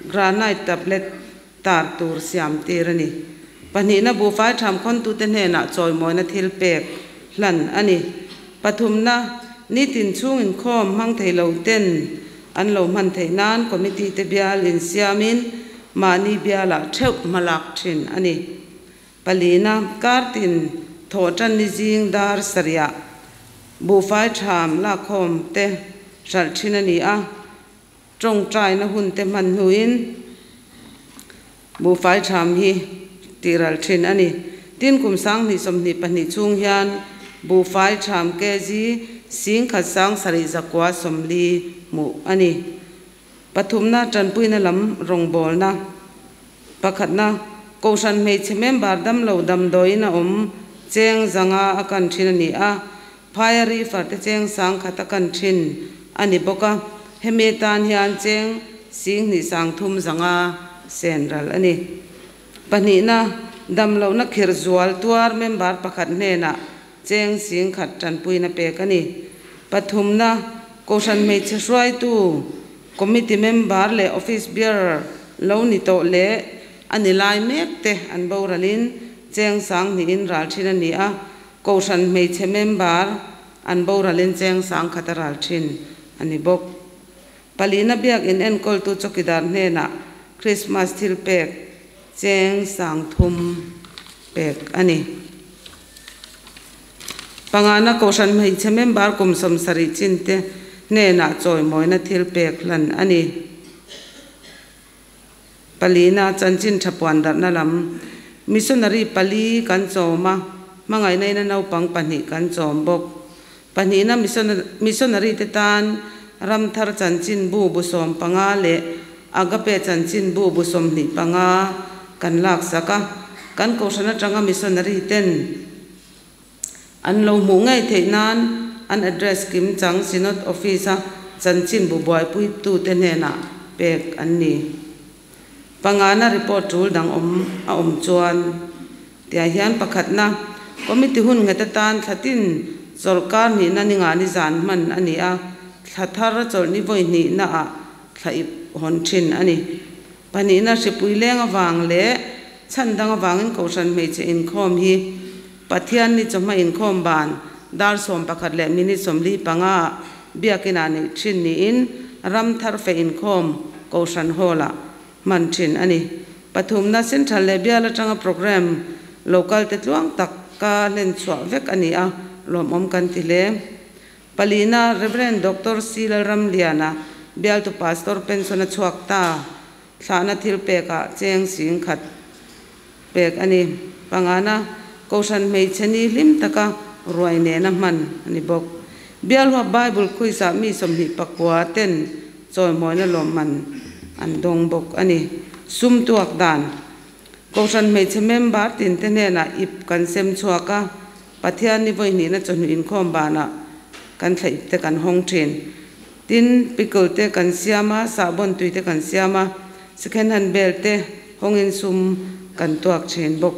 granite tablet tar tur siam tir a ni. Pahnihna, Buhfai tham khawntute hnenah chawimawina thil pek hlan a ni. Pathumna, Nitin chhung inkhawm hmang thei lo ten an lo hman theih nan committee te bial insiamin mahni bialah theuh hmalak thin a ni. Palina, Kartin thawh tan ni zing dar sariah buhfai tham lakhawm te hralh thin a ni a, tawng taina hun te hman hnuin buhfai tham hi tiral thin a ni. Tin kum 2022 chhung hian buhfai tham kg 10,000 7,940 hmuh a ni. Pathumna, Tanpuina lam rawngbawlna. Pakhatna, Kohhran hmeichhe member damlo damdawiin a awm cheng 500 a kan thin a ni a, phaia reefer te cheng 10,000 a kan thin a ni bawk a, hemi tan hian cheng 2,350 sen ral a ni. Pahnihna, Damlohna khir zual tuar member pakhat hnenah cheng 10,000 tanpuina pek a ni. Pathumna, Kohhran hmeichhe hruaitu committee member leh office bearer lo ni tawh leh a ni lai mek te an boralin cheng 2,000in ral thin a ni a, Kohhran hmeichhe member an boralin cheng 1,000 a ral thin a ni bawk. Palina, Biakin enkawltu chawkidar hnenah Christmas thil pek cheng 3,000 pek a ni. Pangana, Kohhran hmeichhe member kum 70 chin te hnenah chawimawina thil pek hlan a ni. Palina, Chanchin thapuan darhna lam missionary pali kan chawm a, hmangaihna ina naupang pahnih kan chawm bawk. Pahnihna, missionary te tan ramthar chanchin bu bu 15 leh agape chanchin bu bu 25 kan lak sak a, kan Kohhran atanga missionary ten an lo hmuh ngei theih nan an address kim chang Synod Office a chanchin bu buaipui tu te hnenah pek an ni. Pangana, report tul dang awm a awm chuan tiah hian pakhatna, committee hun nghet atan thlatin chawlhkar hnihna ninga ni zan hman a ni a, thla thar chawlhni vawi hnihna ah thla ip hawn thin a ni. Pahnihna, hripui leng awang leh chhan dang awangin Kohhran hmeichhe inkhawm hi Pathian ni chawhma inkhawm ban dar 11 minute 45 biakinah neih thin niin ram thar fe inkhawm Kohhran hall-ah hman thin a ni. Pathumna, Central leh bial atanga program local te tluang tak ka hlen chhuah vek a ni a, lawmawm kan ti hle. Palina, Reverend Dr. C Lalramliana bialtu pastor pension a chhuak ta thlahna thil pekah cheng 10,000 pek a ni. Pangana, Kohhran hmeichhe ni hlim taka ruai nena hman a ni bawk. Bial huap Bible quiz-ah mi 29 ten chawimawina lawmman an dawng bawk a ni. Sum tuak dan, Kohhran hmeichhe member tin te hnenah ip kan sem chhuak a, Pathian ni vawi hnihna chawhnu inkhawm banah kan thla ip te kan hawng thin. Tin, pickle te kan siam a, sahbawn tui te kan siam a, second hand bel te hawngin sum kan tuak thin bawk.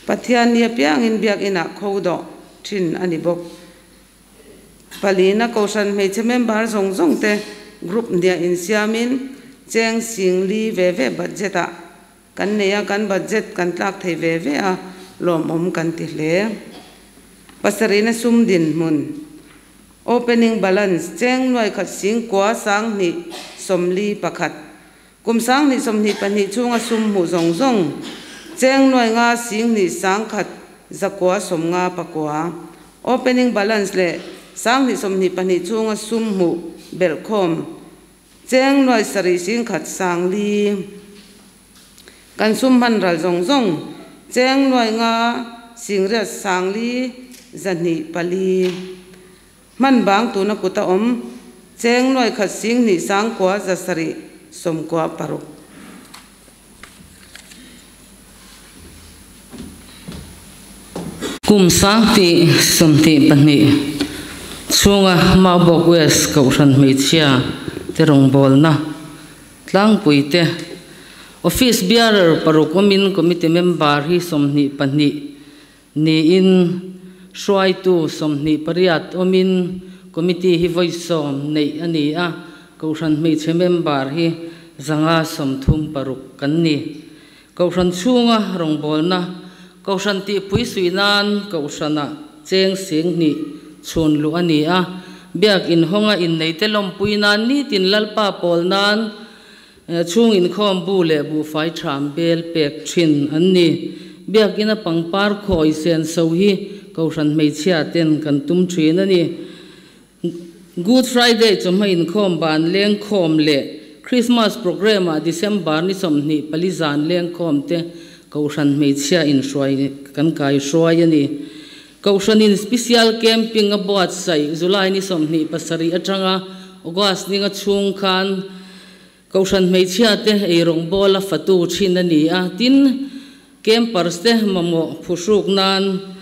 Pathian ni apiangin biakinah kho dawh thin a ni bawk. Palina Kohhran hmeichhe member zawng zawng te group hniah insiamin cheng sing li ve ve budget ah kan nei a, kan budget kan tlak thei ve ve a, lawmawm kan ti hle. Pasarihna sum dinhmun, Opening balance, cheng nuai khat sing kua sang hnih 41. Kum 2022 chhunga sum hmuh zawng zawng, cheng nuai nga sing hnih 1000 959. Opening balance leh 2022 chhunga sum hmuh belhkhawm, cheng nuai sarih sing khat 4000. Kan sum hman ral zawng zawng, cheng nuai nga sing riat 4,204. Hman bang tuna kuta awm, cheng nuai khat sing hnih 9 796. Kum 2022 chhunga Maubawk West Kohhran hmeichhia te rawngbawlna tlangpui te Office Bearer paruk awmin Committee Member hi 22 niin hruaitu 28 awmin Committee hi vawi sawm neih a ni a, Kohhran hmeichhe member hi 536 kan ni. Kohhran chhunga rawngbawlna, Kohhran tihpui suih nan Kohhrana cheng 2000 chhun luh a ni a, Biak inhawnga inneite lawmpui nan nitin Lalpa pawl nan chhung inkhawm bu leh buhfai tham bel pek thin an ni. Biak ina pangpar khawi sen so hi Kohhran hmeichhia ten kan tum thin a ni. Good Friday chawhma inkhawm ban lengkhawm leh Christmas program ah December ni 24 zan lengkhawm te Kohhran hmeichhia inhruai kan kai hruai a ni. Kohhranin Special Camping a buatsaih July ni 27 atanga August ninga chhung khan Kohhran hmeichhia te eirawng bawla fatu thin a ni a, tin campers te mamawh phuhruk nan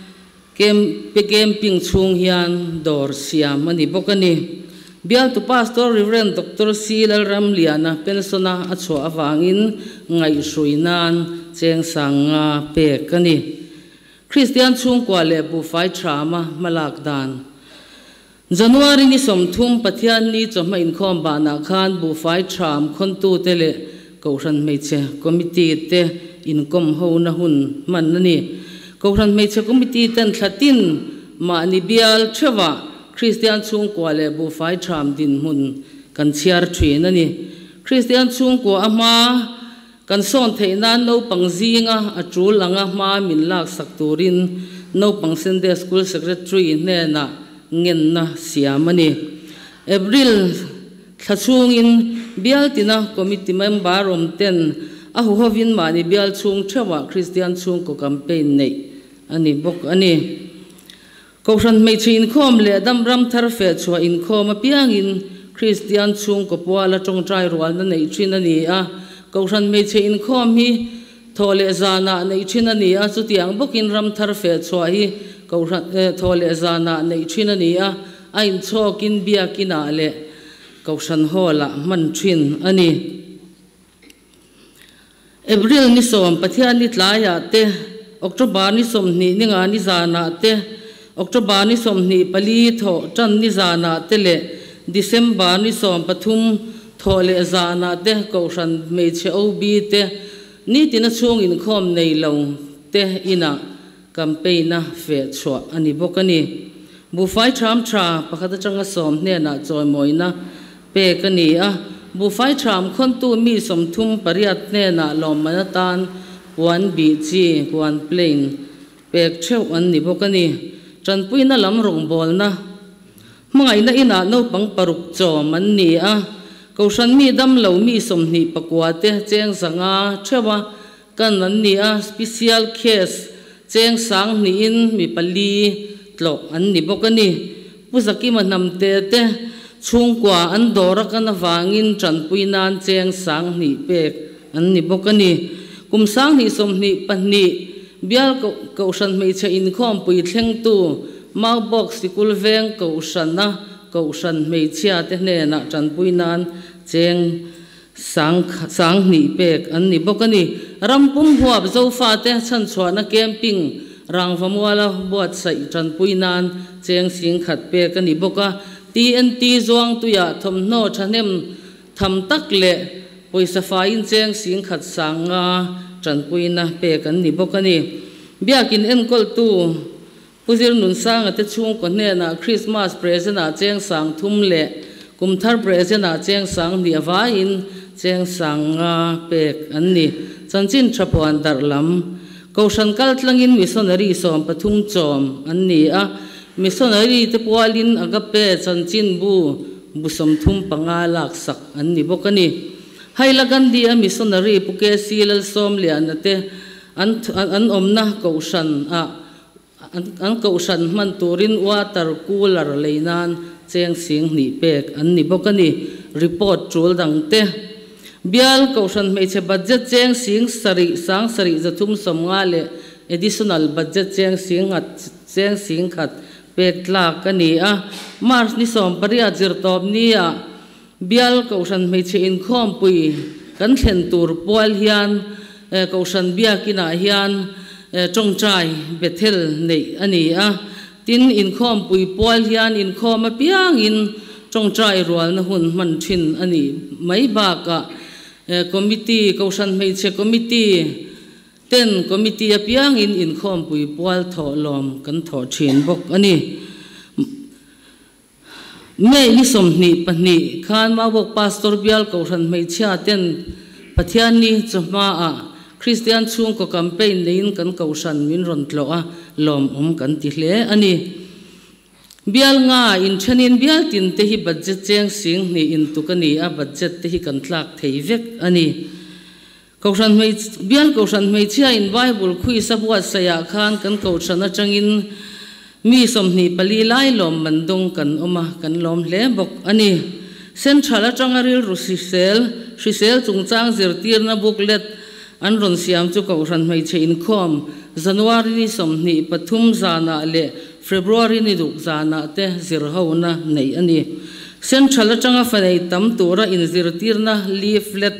camping chhung hian dawr siam a ni bawk a ni. Bialtu Pastor Reverend Doctor C Lalramliana pensona a chhuah awangin ngaihhrui nan cheng 5000 pek a ni. Christian chhungkua leh buhfai thama hmalak dan. January ni 30 Pathian ni chawhma inkhawm banah khan buhfai tham khawntu te leh Kohhran hmeichhe committee te inkawm ho na hun hman a ni. Kohhran hmeichhe committee ten thlatin mahni bial theuhah Christian chhungkua leh buhfai tham dinhmun kan chhiar thin a ni. Christian chhungkua a hma kan sawn theih nan naupang zinga a tul anga hma min lak sak turin naupang Sunday School Secretary hnenah ngenna siam a ni. April thla chhungin bial tina committee member awm ten a huhovin mahni bial chhung theuhah Christian chhungkaw campaign neih a ni bawk a ni. Kohhran hmeichhe inkhawm leh dam ram thar feh chhuah inkhawm apiangin Christian chhungkaw puala tawngtai rualna neih thin a ni a. Kohhran hmeichhe inkhawm hi thaw leh zanah neih thin a ni a, chutiang bawkin ram thar feh chhuah hi Kohhran thaw leh zanah neih thin a ni a, a inchhawkin biakinah leh Kohhran hall-ah hman thin a ni. April ni 10 Pathian ni tlaiah te, October ni 20 ninga ni zanah te, October ni 24 thaw tan ni zanah te leh December ni 13 thaw leh zanah te Kohhran hmeichhe OB te nitina chhung inkhawm nei lo te inah campaign a feh chhuah a ni bawk a ni. Buhfai tham tha pakhat atanga 10 hnenah chawimawina pek a ni a. Buhfai tham khawntu mi 38 hnenah lawmman atan puan bih chi puan plain pek theuh an ni bawk a ni. Tanpuina lam rawngbawlna hmangaihna inah naupang paruk chawm an ni a. Kohhran mi dam lo mi 29 te cheng 500 theuha kan an ni a. Special case cheng 2000 in mi pali tlawh an ni bawk a ni. Pu Zakima hnamte te chhungkua an dawra kan awangin tanpui nan cheng 2000 pek an ni bawk a ni. Kum 2022 bial Kohhran hmeichhe inkhawm pui thlengtu Maubawk Sikul Veng Kohhrana Kohhran hmeichhia te hnenah tanpui nan cheng 2000 pek an ni bawk a ni. Rampum huap zofa te chhanchhuahna camping Rangvamuala buatsaih tanpui nan cheng sing khat pek a ni bawk a. TNT Zuangtuia thawmhnaw thahnem tham tak leh pawisa faiin cheng sing khat sanga tanpuina pek an ni bawk a ni. Biakin enkawltu Pu Zir Nunsanga te chhungkaw hnenah Christmas present ah cheng sang thum leh kum thar present ah cheng sang hnih avaiin cheng sang nga pek an ni. Chanchin tha puan darh lam Kohhran kal tlangin missionary 13 chawm an ni a, missionary te pualin Agape chanchin bu bu 35 laksak an ni bawk a ni. Hailakandi a missionary Pu KC Lalsawmliana te an an awmna Kohhran ah an Kohhran hman turin water cooler lei nan cheng sing hnih pek an ni bawk a ni. Report tul dang te. Bial Kohhran hmeichhe budget cheng sing sarih sang sarih 350 leh additional budget cheng sing nghat cheng sing khat pek tlak a ni a. March ni 18 zirtawp ni ah Bial Kohhran hmeichhe inkhawmpui kan thlen tur pual hian Kohhran biakinah hian tawngtai Bethel neih a ni a. Tin, inkhawmpui pual hian inkhawm apiangin tawngtai rualna hun hman thin a nih mai bakah Committee, Kohhran hmeichhe Committee ten Committee apiangin inkhawmpui pual thawh lawm kan thawh thin bawk a ni. May ni 22 khan Maubawk Pastor Bial Kohhran hmeichhia ten Pathianni chawhmaah Kristian chhungkaw campaign neiin kan Kohhran min rawn tlawh a, lawmawm kan ti hle a ni. Bial nga inthenin bial tin te hi budget cheng sing hnih intuk a ni a, budget te hi kan tlak thei vek a ni. Kohhran hmei Bial Kohhran hmeichhia in Bible quiz a buatsaih ah khan kan Kohhran atangin mi 24 lai lawm man dawng kan awm a, kan lawm hle bawk a ni. Central atanga rilru hrisel hrisel chungchang zirtirna booklet an rawn siam chu Kohhran hmeichhe inkhawm January ni 23 zanah leh February ni ruk zanah te zirhona neih a ni. Central atanga fanei tam tura inzirtirna leaflet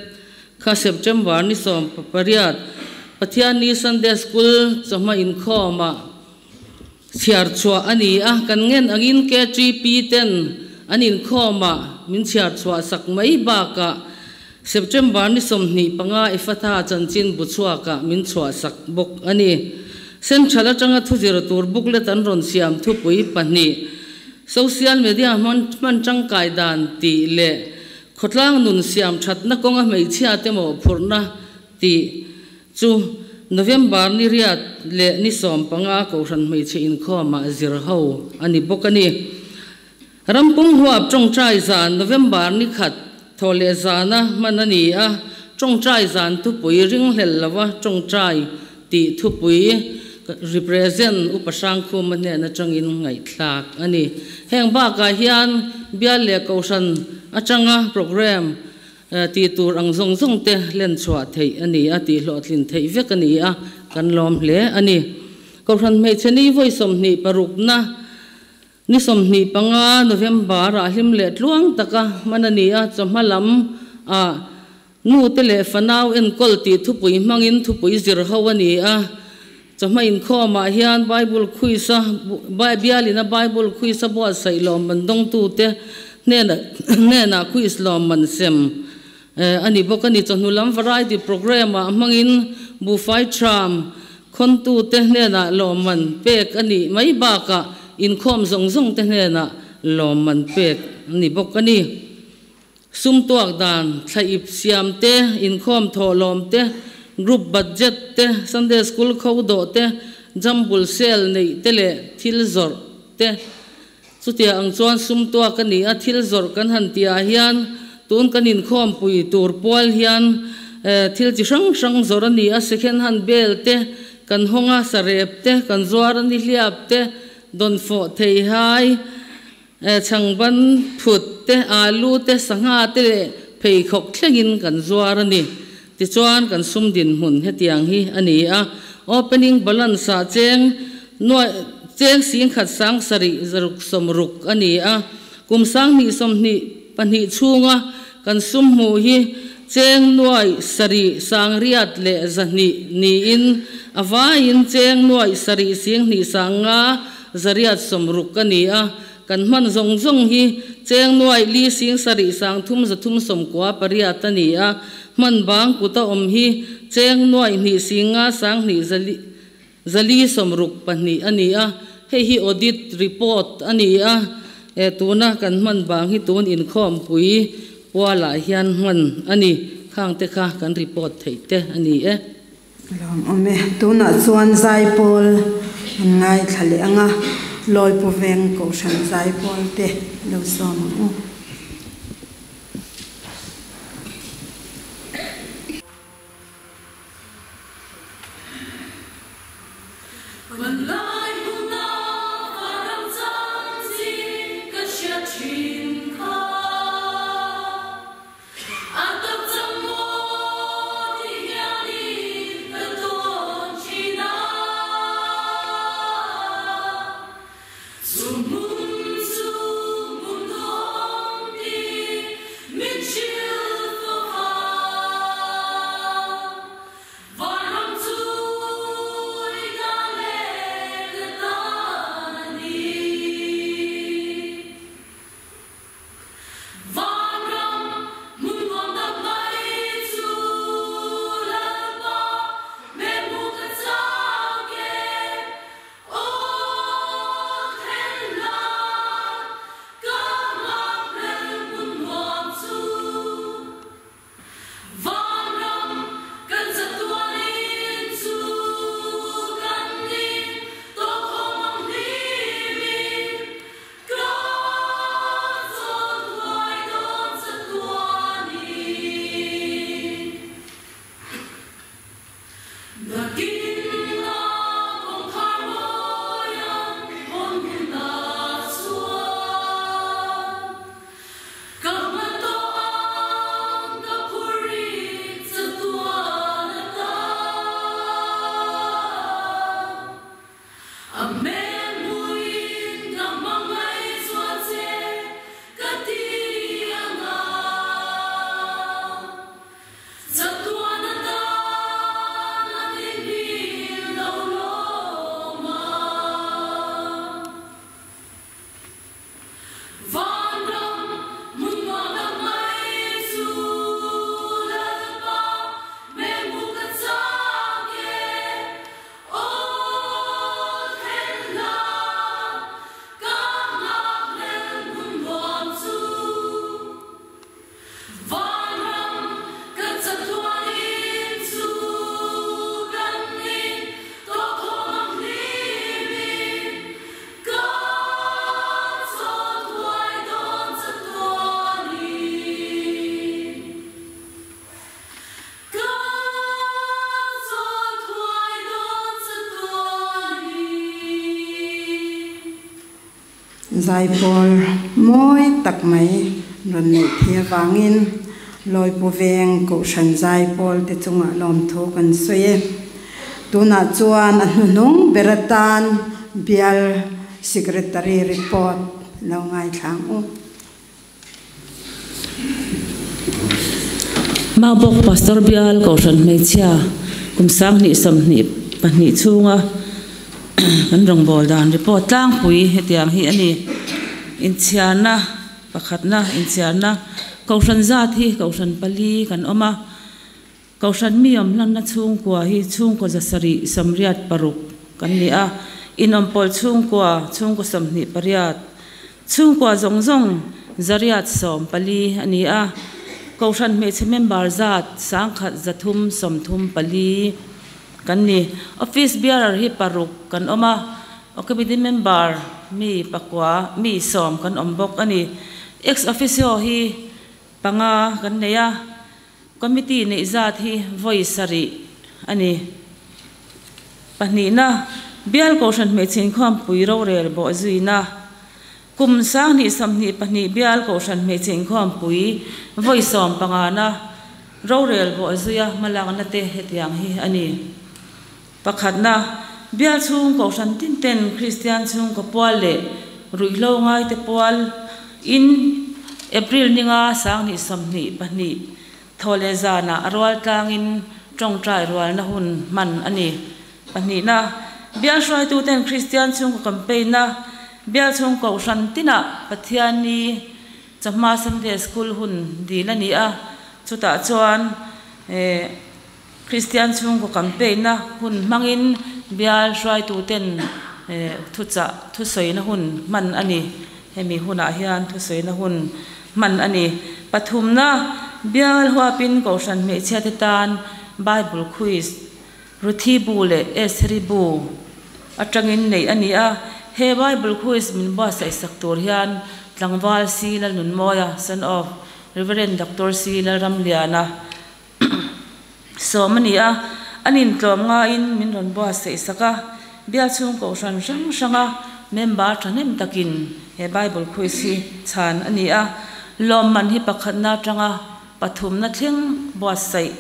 kha September ni 18 Pathianni Sunday School chawhma inkhawmah chhiar chhuah a ni a, kan ngen angin KTP ten an inkhawmah min chhiar chhuah sak mai bakah September ni 25 Efatha chanchin bu chhuakah min chhuah sak bawk a ni. Central atanga thuzir tur booklet an rawn siam thupui pahnih Social media hman hman tangkai dan tih leh khawtlang nun siam thatna kawnga hmeichhia te mawh phurhna tih chu November ni 8 leh ni 15 Kohhran hmeichhe inkhawmah zir ho a ni bawk a ni. Rampum huap tawngtai zan November ni 1 thaw leh zana hman a ni a, tawngtai zan thupui ringhlel lova tawngtai tih thupui represent Upa Hrangkhuma hnen atangin ngaihthlak a ni. Heng bakah hian Bial leh Kohhran atanga program tih tur ang zawng zawng te len chhuah theih a ni a, tih hlawhtlin theih vek a ni a, kan lawm hle a ni. Kohhran hmeichhe ni vawi 26 na ni 25 November ah hlim leh tluang taka hman a ni a, chawhma lam ah nu te leh fanau enkawl tih thupui hmangin thupui zir ho a ni a, chawhma inkhawmah hian Bible quiz a Bialin a Bible quiz a buatsaih lawm man dawngtute hnenah hnenah quiz lawm man sem a ni bawk a ni. Chawhnu lam variety program ah hmangin buhfai tram khawntute hnenah lawm man pek a nih mai bakah inkhawm zawng zawng te hnenah lawm man pek a ni bawk a ni. Sum tuak dan thlaip siam te, inkhawm thawh lawm te, group budget te, Sunday School kho dawh te, jumble sale neih te leh thil zawrh te. Chutia ang chuan sum tuak a ni a, thil zawrh kan han tihah hian tun kan inkhawm pui tur pual hian thil chi hrang hrang zawrh a ni a, second hand bel te kan hawng a, sarep te kan zuar a ni, hliap te, dawnfawh theihai, changban phut te, alu te, sangha te leh pheikhawk thlengin kan zuar a ni. Tichuan kan sum dinhmun hetiang hi a ni a, opening balance ah cheng nuai cheng sing khat sang sarih zaruk sawmruk a ni a, kum 2022 chhunga kan sum hmuh hi cheng nuai sarih sangriat leh zahnih niin a vaiin cheng nuai sarih singhnih sanga zariat sawmruk a ni a. Kan hman zawng zawng hi cheng nuai li sing sarih sang thum zathum sawmkua pariat a ni a. Hman bang kuta awm hi cheng nuai hnih singa sang hnih zali sawmruk pahnih a ni a. Hei hi audit report a ni a. Tuna kan hman bang hi tun inkhawm pui pualah hian hman a ni. Khang te kha kan report thei te a ni e. Lawm awm e. Tunah chuan zaipawl an ngai thla leh anga lawipu veng kohhran zaipawl te lo sawm ang u. Zaipawl mawi tak mai rawn neih thei avangin lawipu veng kohhran zaipawl te chungah lawmthu kan sawi e. Tunah chuan a hnuhnung ber atan bial secretary report lo ngai thlang u. Maubawk Pastor bial kohhran hmeichhia kum sanghnih sawmhnih pahnih chhunga kan rawngbâwl dan report tlangpui hetiang hi a ni. Inchhiarna pakhatna inchhiarna kohhran zat hi kohhran pali kan awm a. Kohhran mi awm hlanna chhungkua hi chhungkaw zasarih sawmriat paruk kan ni a. Inawm pawlh chhungkua chhungkaw sawmhnih pariat chhungkua zawng zawng zariat sawm pali a ni a. Kohhran hmeichhe member zat sangkhat zathum sawmthum pali kan ni. Office bearer hi paruk kan awm a. Committee member mi pakua mi sawm kan awm bawk a ni. Ex officio hi panga kan nei a. Committee neih zat hi vawi sarih a ni. Pahnihna bial kohhran hmeichhe inkhawmpui rorel bawh zuina. Kum sanghnih sawmhnih pahnih bial kohhran hmeichhe inkhawmpui vawi sawm pangana rorel bawh zuia hmalakna te hetiang hi a ni. Pakhatna bial chhung kohhran tin ten Kristian chhungkaw pual leh ruihhlo ngai te pual in April ninga sanghnih sawmhnih pahnih Thawhleh zanah a rual tlangin tawngtai rualna hun hman a ni. Pahnihna, Bial hruaituten Kristian chhungkaw campaign-a bial chhung kohhran tinah Pathianni chawhma Sunday School hun dil a ni a, chutah chuan Kristian chhungkaw campaign-a hun hmangin bial hruaituten thuchah thusawina hun hman a ni. Hemi hunah hian thusawina hun hman a ni. Pathumna, Bial huapin Kohhran hmeichhiate tan Bible Quiz, Ruthi bu leh Estheri bu atangin neih a ni a. He Bible Quiz min buatsaihsak tur hian Tlangval Si Lalnunmawia, son of Rev. Doctor Si Lalramliana, Sawm a ni a, an intlawm ngaiin min rawn buatsaih sak a. Bial chhung kohhran hrang hranga member thahnem takin he Bible quiz hi chhan a ni a. Lawmman hi pakhatna atanga pathumna thleng buatsaih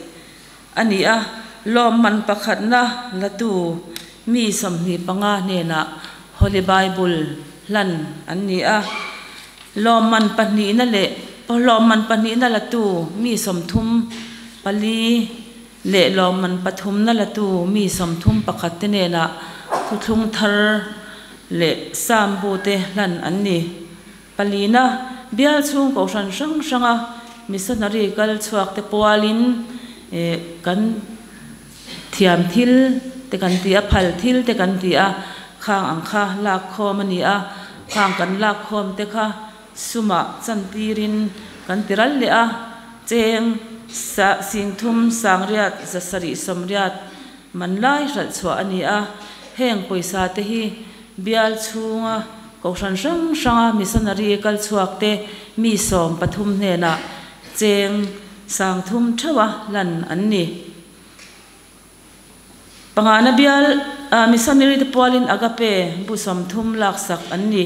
a ni a. Lawmman pakhatna latu mi 25 hnenah Holy Bible hlan an ni a. Lawmman pahnihna leh lawmman pahnihna latu mi 34 leh lawmman pathumna latu mi 31 te hnenah thuthlung thar leh Sam bu te hlan an ni. Palina, bial chhung kohhran hrang hranga missionary kal chhuak te pualin kan thiam thil te kan ti a, phal thil te kan ti a, khang ang kha lak khawm a ni a, khang kan lak khawm te kha sumah chantirin kan ti ral leh a, cheng sa singthum sangriat zasarih sawmriat man lai hralh chhuah a ni a, heng pawisa te hi bial chhunga kohhran hrang hranga missionary kal chhuak te mi 13 hnenah cheng sangthum theuha lan an ni. Pangana bial missionary te pualin agape bu 30 laksak an ni.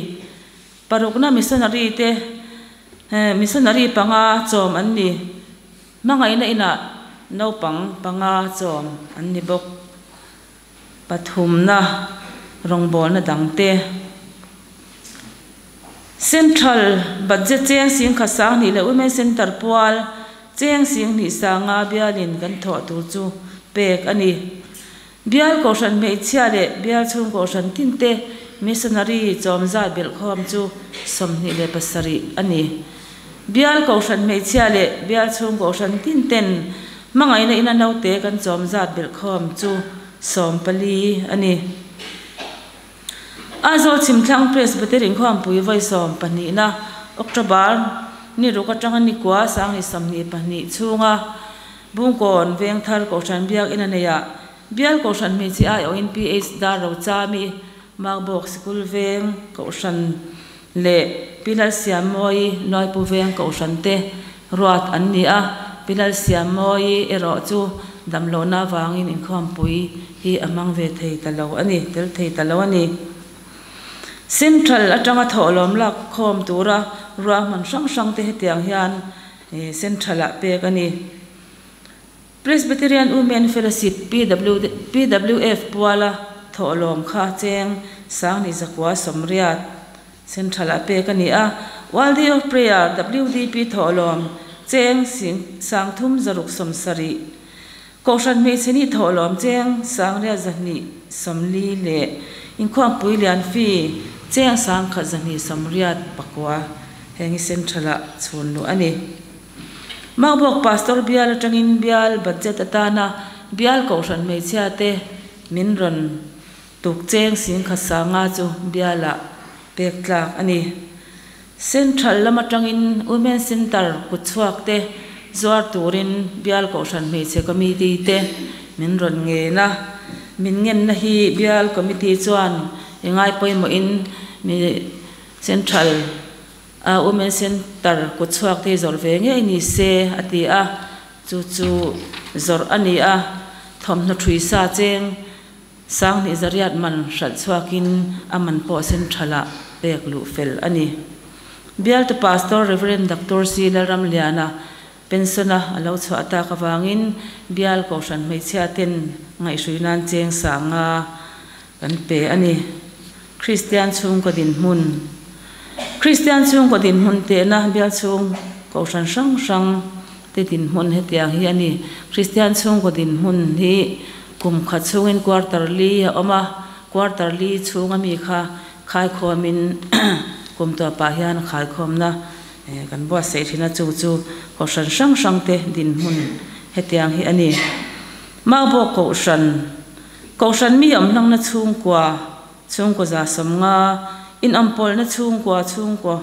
Parukna missionary te missionary panga chawm an ni. Hmangaihna inah naupang panga chawm an ni bawk. Pathumna rawngbawlna dangte. Central budget cheng sing khat sang hnih leh Women Center pual cheng sing hnih sanga bialin kan thawh tur chu pek a ni. Bial kohhran hmeichhia leh bial chhung kohhran tin te missionary chawm zat belh khawm chu 27 a ni. Bial kohhran hmeichhia leh bial chhung kohhran tin ten hmangaihna ina naute kan chawm zat belh khawm chu 14 a ni. Aizawl Chhimthlang Presbytery inkhawmpui vawi 12na October ni ruk atanga ni kua sangni 22 chhunga Bungkawn Vengthar Kohhran Biak ina neiah Bial Kohhran hmeichhe aiawhin PH Dar Rochami Magbawk Sikul Veng Kohhran leh Pi Lalsiammawi Luaipu Veng Kohhran te ruat an ni a, Pi Lalsiammawi erawh chu damlohna avangin inkhawmpui hi a hmang ve thei ta lo a ni, tel thei ta lo a ni. Central atanga thawhlawm lak khawm tura ruahman hrang hrang te hetiang hian Central-ah pek a ni. Presbyterian Women Fellowship, PWF, puala thawhlawm kha cheng sangni zakua sawmriat Central-ah pek a ni a. World Day of Prayer, WDP, thawhlawm cheng sangthum zaruk sawmsarih, Kohhran hmeichhe ni thawhlawm cheng sangriat 240 leh inkhawmpui lian fee cheng sangkhat 289 heng hi Central-ah chhun luh a ni. Magbawk Pastor bial atangin bial budget atana bial kohhran hmeichhia te min rawn tuk cheng singkhat sanga chu bialah pek tlak a ni. Central lam atangin Women Center kutchhuak te zuar turin bial kohhran hmeichhe committee te min rawn ngen a. Min ngenna hi bial committee chuan i ngai pawimawhin mi Central a Women Center kutchhuak te hi zawrh ve ngei ni se a ti a, chu chu zawrh a ni a. Thawmhnaw thui sa cheng sanghnih zariat man hralh chhuakin a man pawh Central-ah pek luh fel a ni. Bialtu Pastor Rev. Doctor C. Lalramliana pension-a a lo chhuah tak avangin bial kohhran hmeichhia ten ngaihhrui nan cheng sanga kan pe a ni. Kristian chhungkaw dinhmun Kristian chhungkaw dinhmun tehna bial chhung kohhran hrang hrang te dinhmun hetiang hi a ni. Kristian chhungkaw dinhmun hi kum khat chhungin quarterly a awm a, quarterly chhunga mi kha khaikhawmin kum tawpah hian khaikhawmna kan buatsaih thin a, chu chu kohhran hrang hrang te dinhmun hetiang hi a ni. Maubawk kohhran, kohhran mi awm hlangna chhungkua, chhungkaw 150, inawmpawlna chhungkua, chhungkaw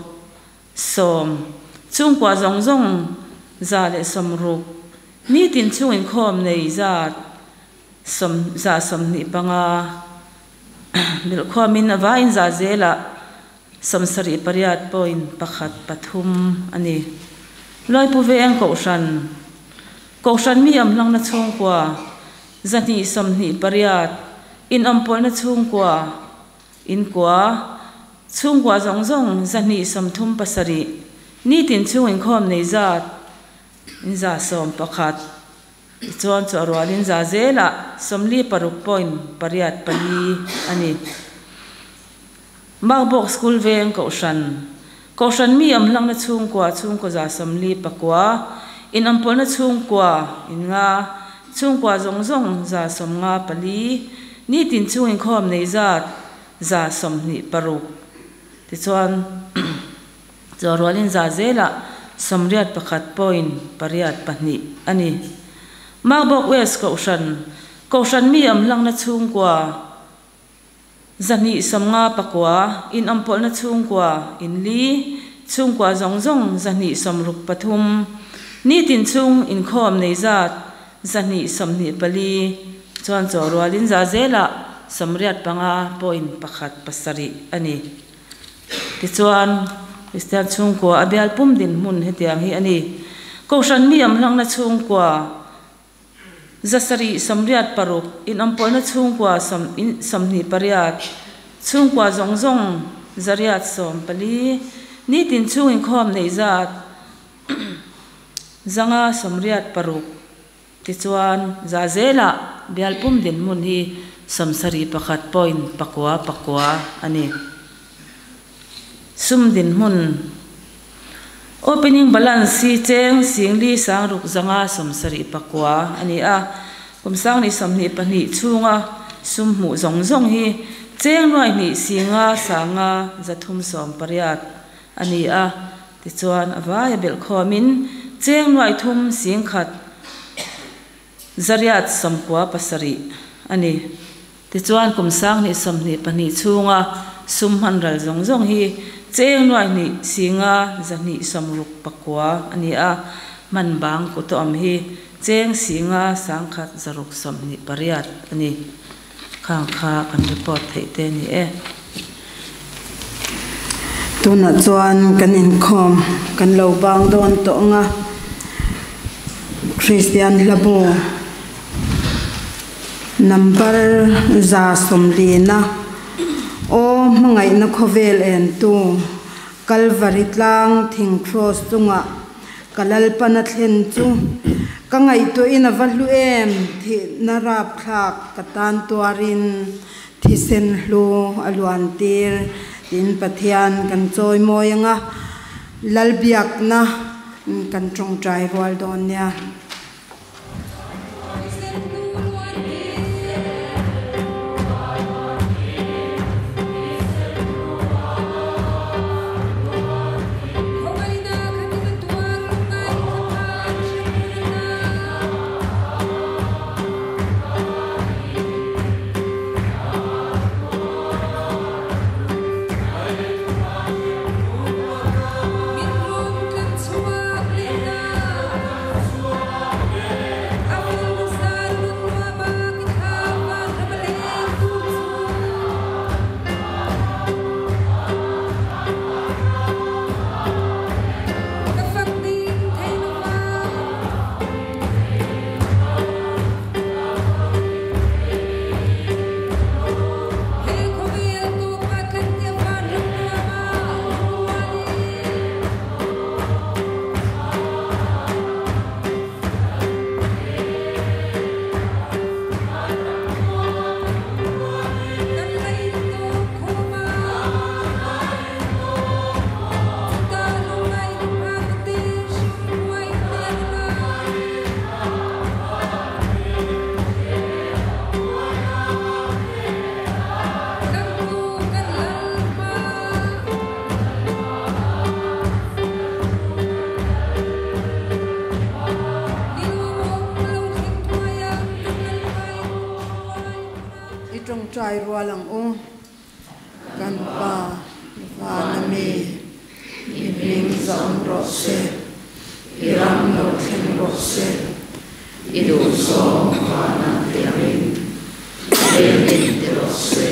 10, chhungkua zawng zawng 160, nitin chhung inkhawm nei zat 125, bilhkhawmin a vaiin za zelah 78.13 a ni. Luaipu veng kohhran, kohhran mi awm hlangna chhungkua 228, inawmpawlna chhungkua inkua, chhungkua zawng zawng 237, nitin chhung inkhawm nei zat in 111, tichuan chu a rualin za zelah 46.84 a ni. Maubawk School veng kohhran, kohhran mi awm hlangna chhungkua, chhungkaw 149, inawmpawlna chhungkua in nga, chhungkua zawng zawng 154, nitin chhung inkhawm nei zat 126, tichuan chu a rualin za zelah 81.82 a ni. Maubawk West kohhran, kohhran mi awm hlangna chhungkua 259, inawmpawlna chhungkua in li, chhungkua zawng zawng 263, nitin chhung inkhawm nei zat 224, chuan chu a rualin za zelah 85.17 a ni. Tichuan Kristian chhungkua a bial pum dinhmun hetiang hi a ni. Kohhran mi awm hlangna chhungkua 786, inawmpawlna chhungkua 28, chhungkua zawng zawng 114, nitin chhung inkhawm nei zat 586, tichuan za zelah bial pum dinhmun hi 71.99 a ni. Sum dinhmun opening balance hi cheng singli sangruk zanga 79 a ni a, kum 2022 chhunga sum hmuh zawng zawng hi cheng nuai hnih singa sanga 380 a ni a, tichuan a vaia belhkhawmin cheng nuai thum singkhat 897 a ni. Tichuan kum 2022 chhunga sum hman ral zawng zawng hi cheng nuai hnih singa 269 a ni a, man bang ku to awm hi cheng singa sangkhat 628 a ni. Khang kha kan report theih te ni e. Tuna chuan kan inkhawm kan lo bang dawn tawh anga Christian hlabo number 140 o hmangaihna khawvel en tu Calvary tlang thing cross chunga kalalpana thlen chu ka ngaihtuahin a va hlu em thi na rap thlak ka tan tuarin thi sen hlu a luan tir tin Pathian kan chawi mawi anga lalbiakna kan tawngtai rual dawn nia. tawngtai rual ang u. Kan Pa vana mi, i hming zawm rawh se, i ram lo thleng rawh se, i duhzawng vana ti angin lei in ti rawh se.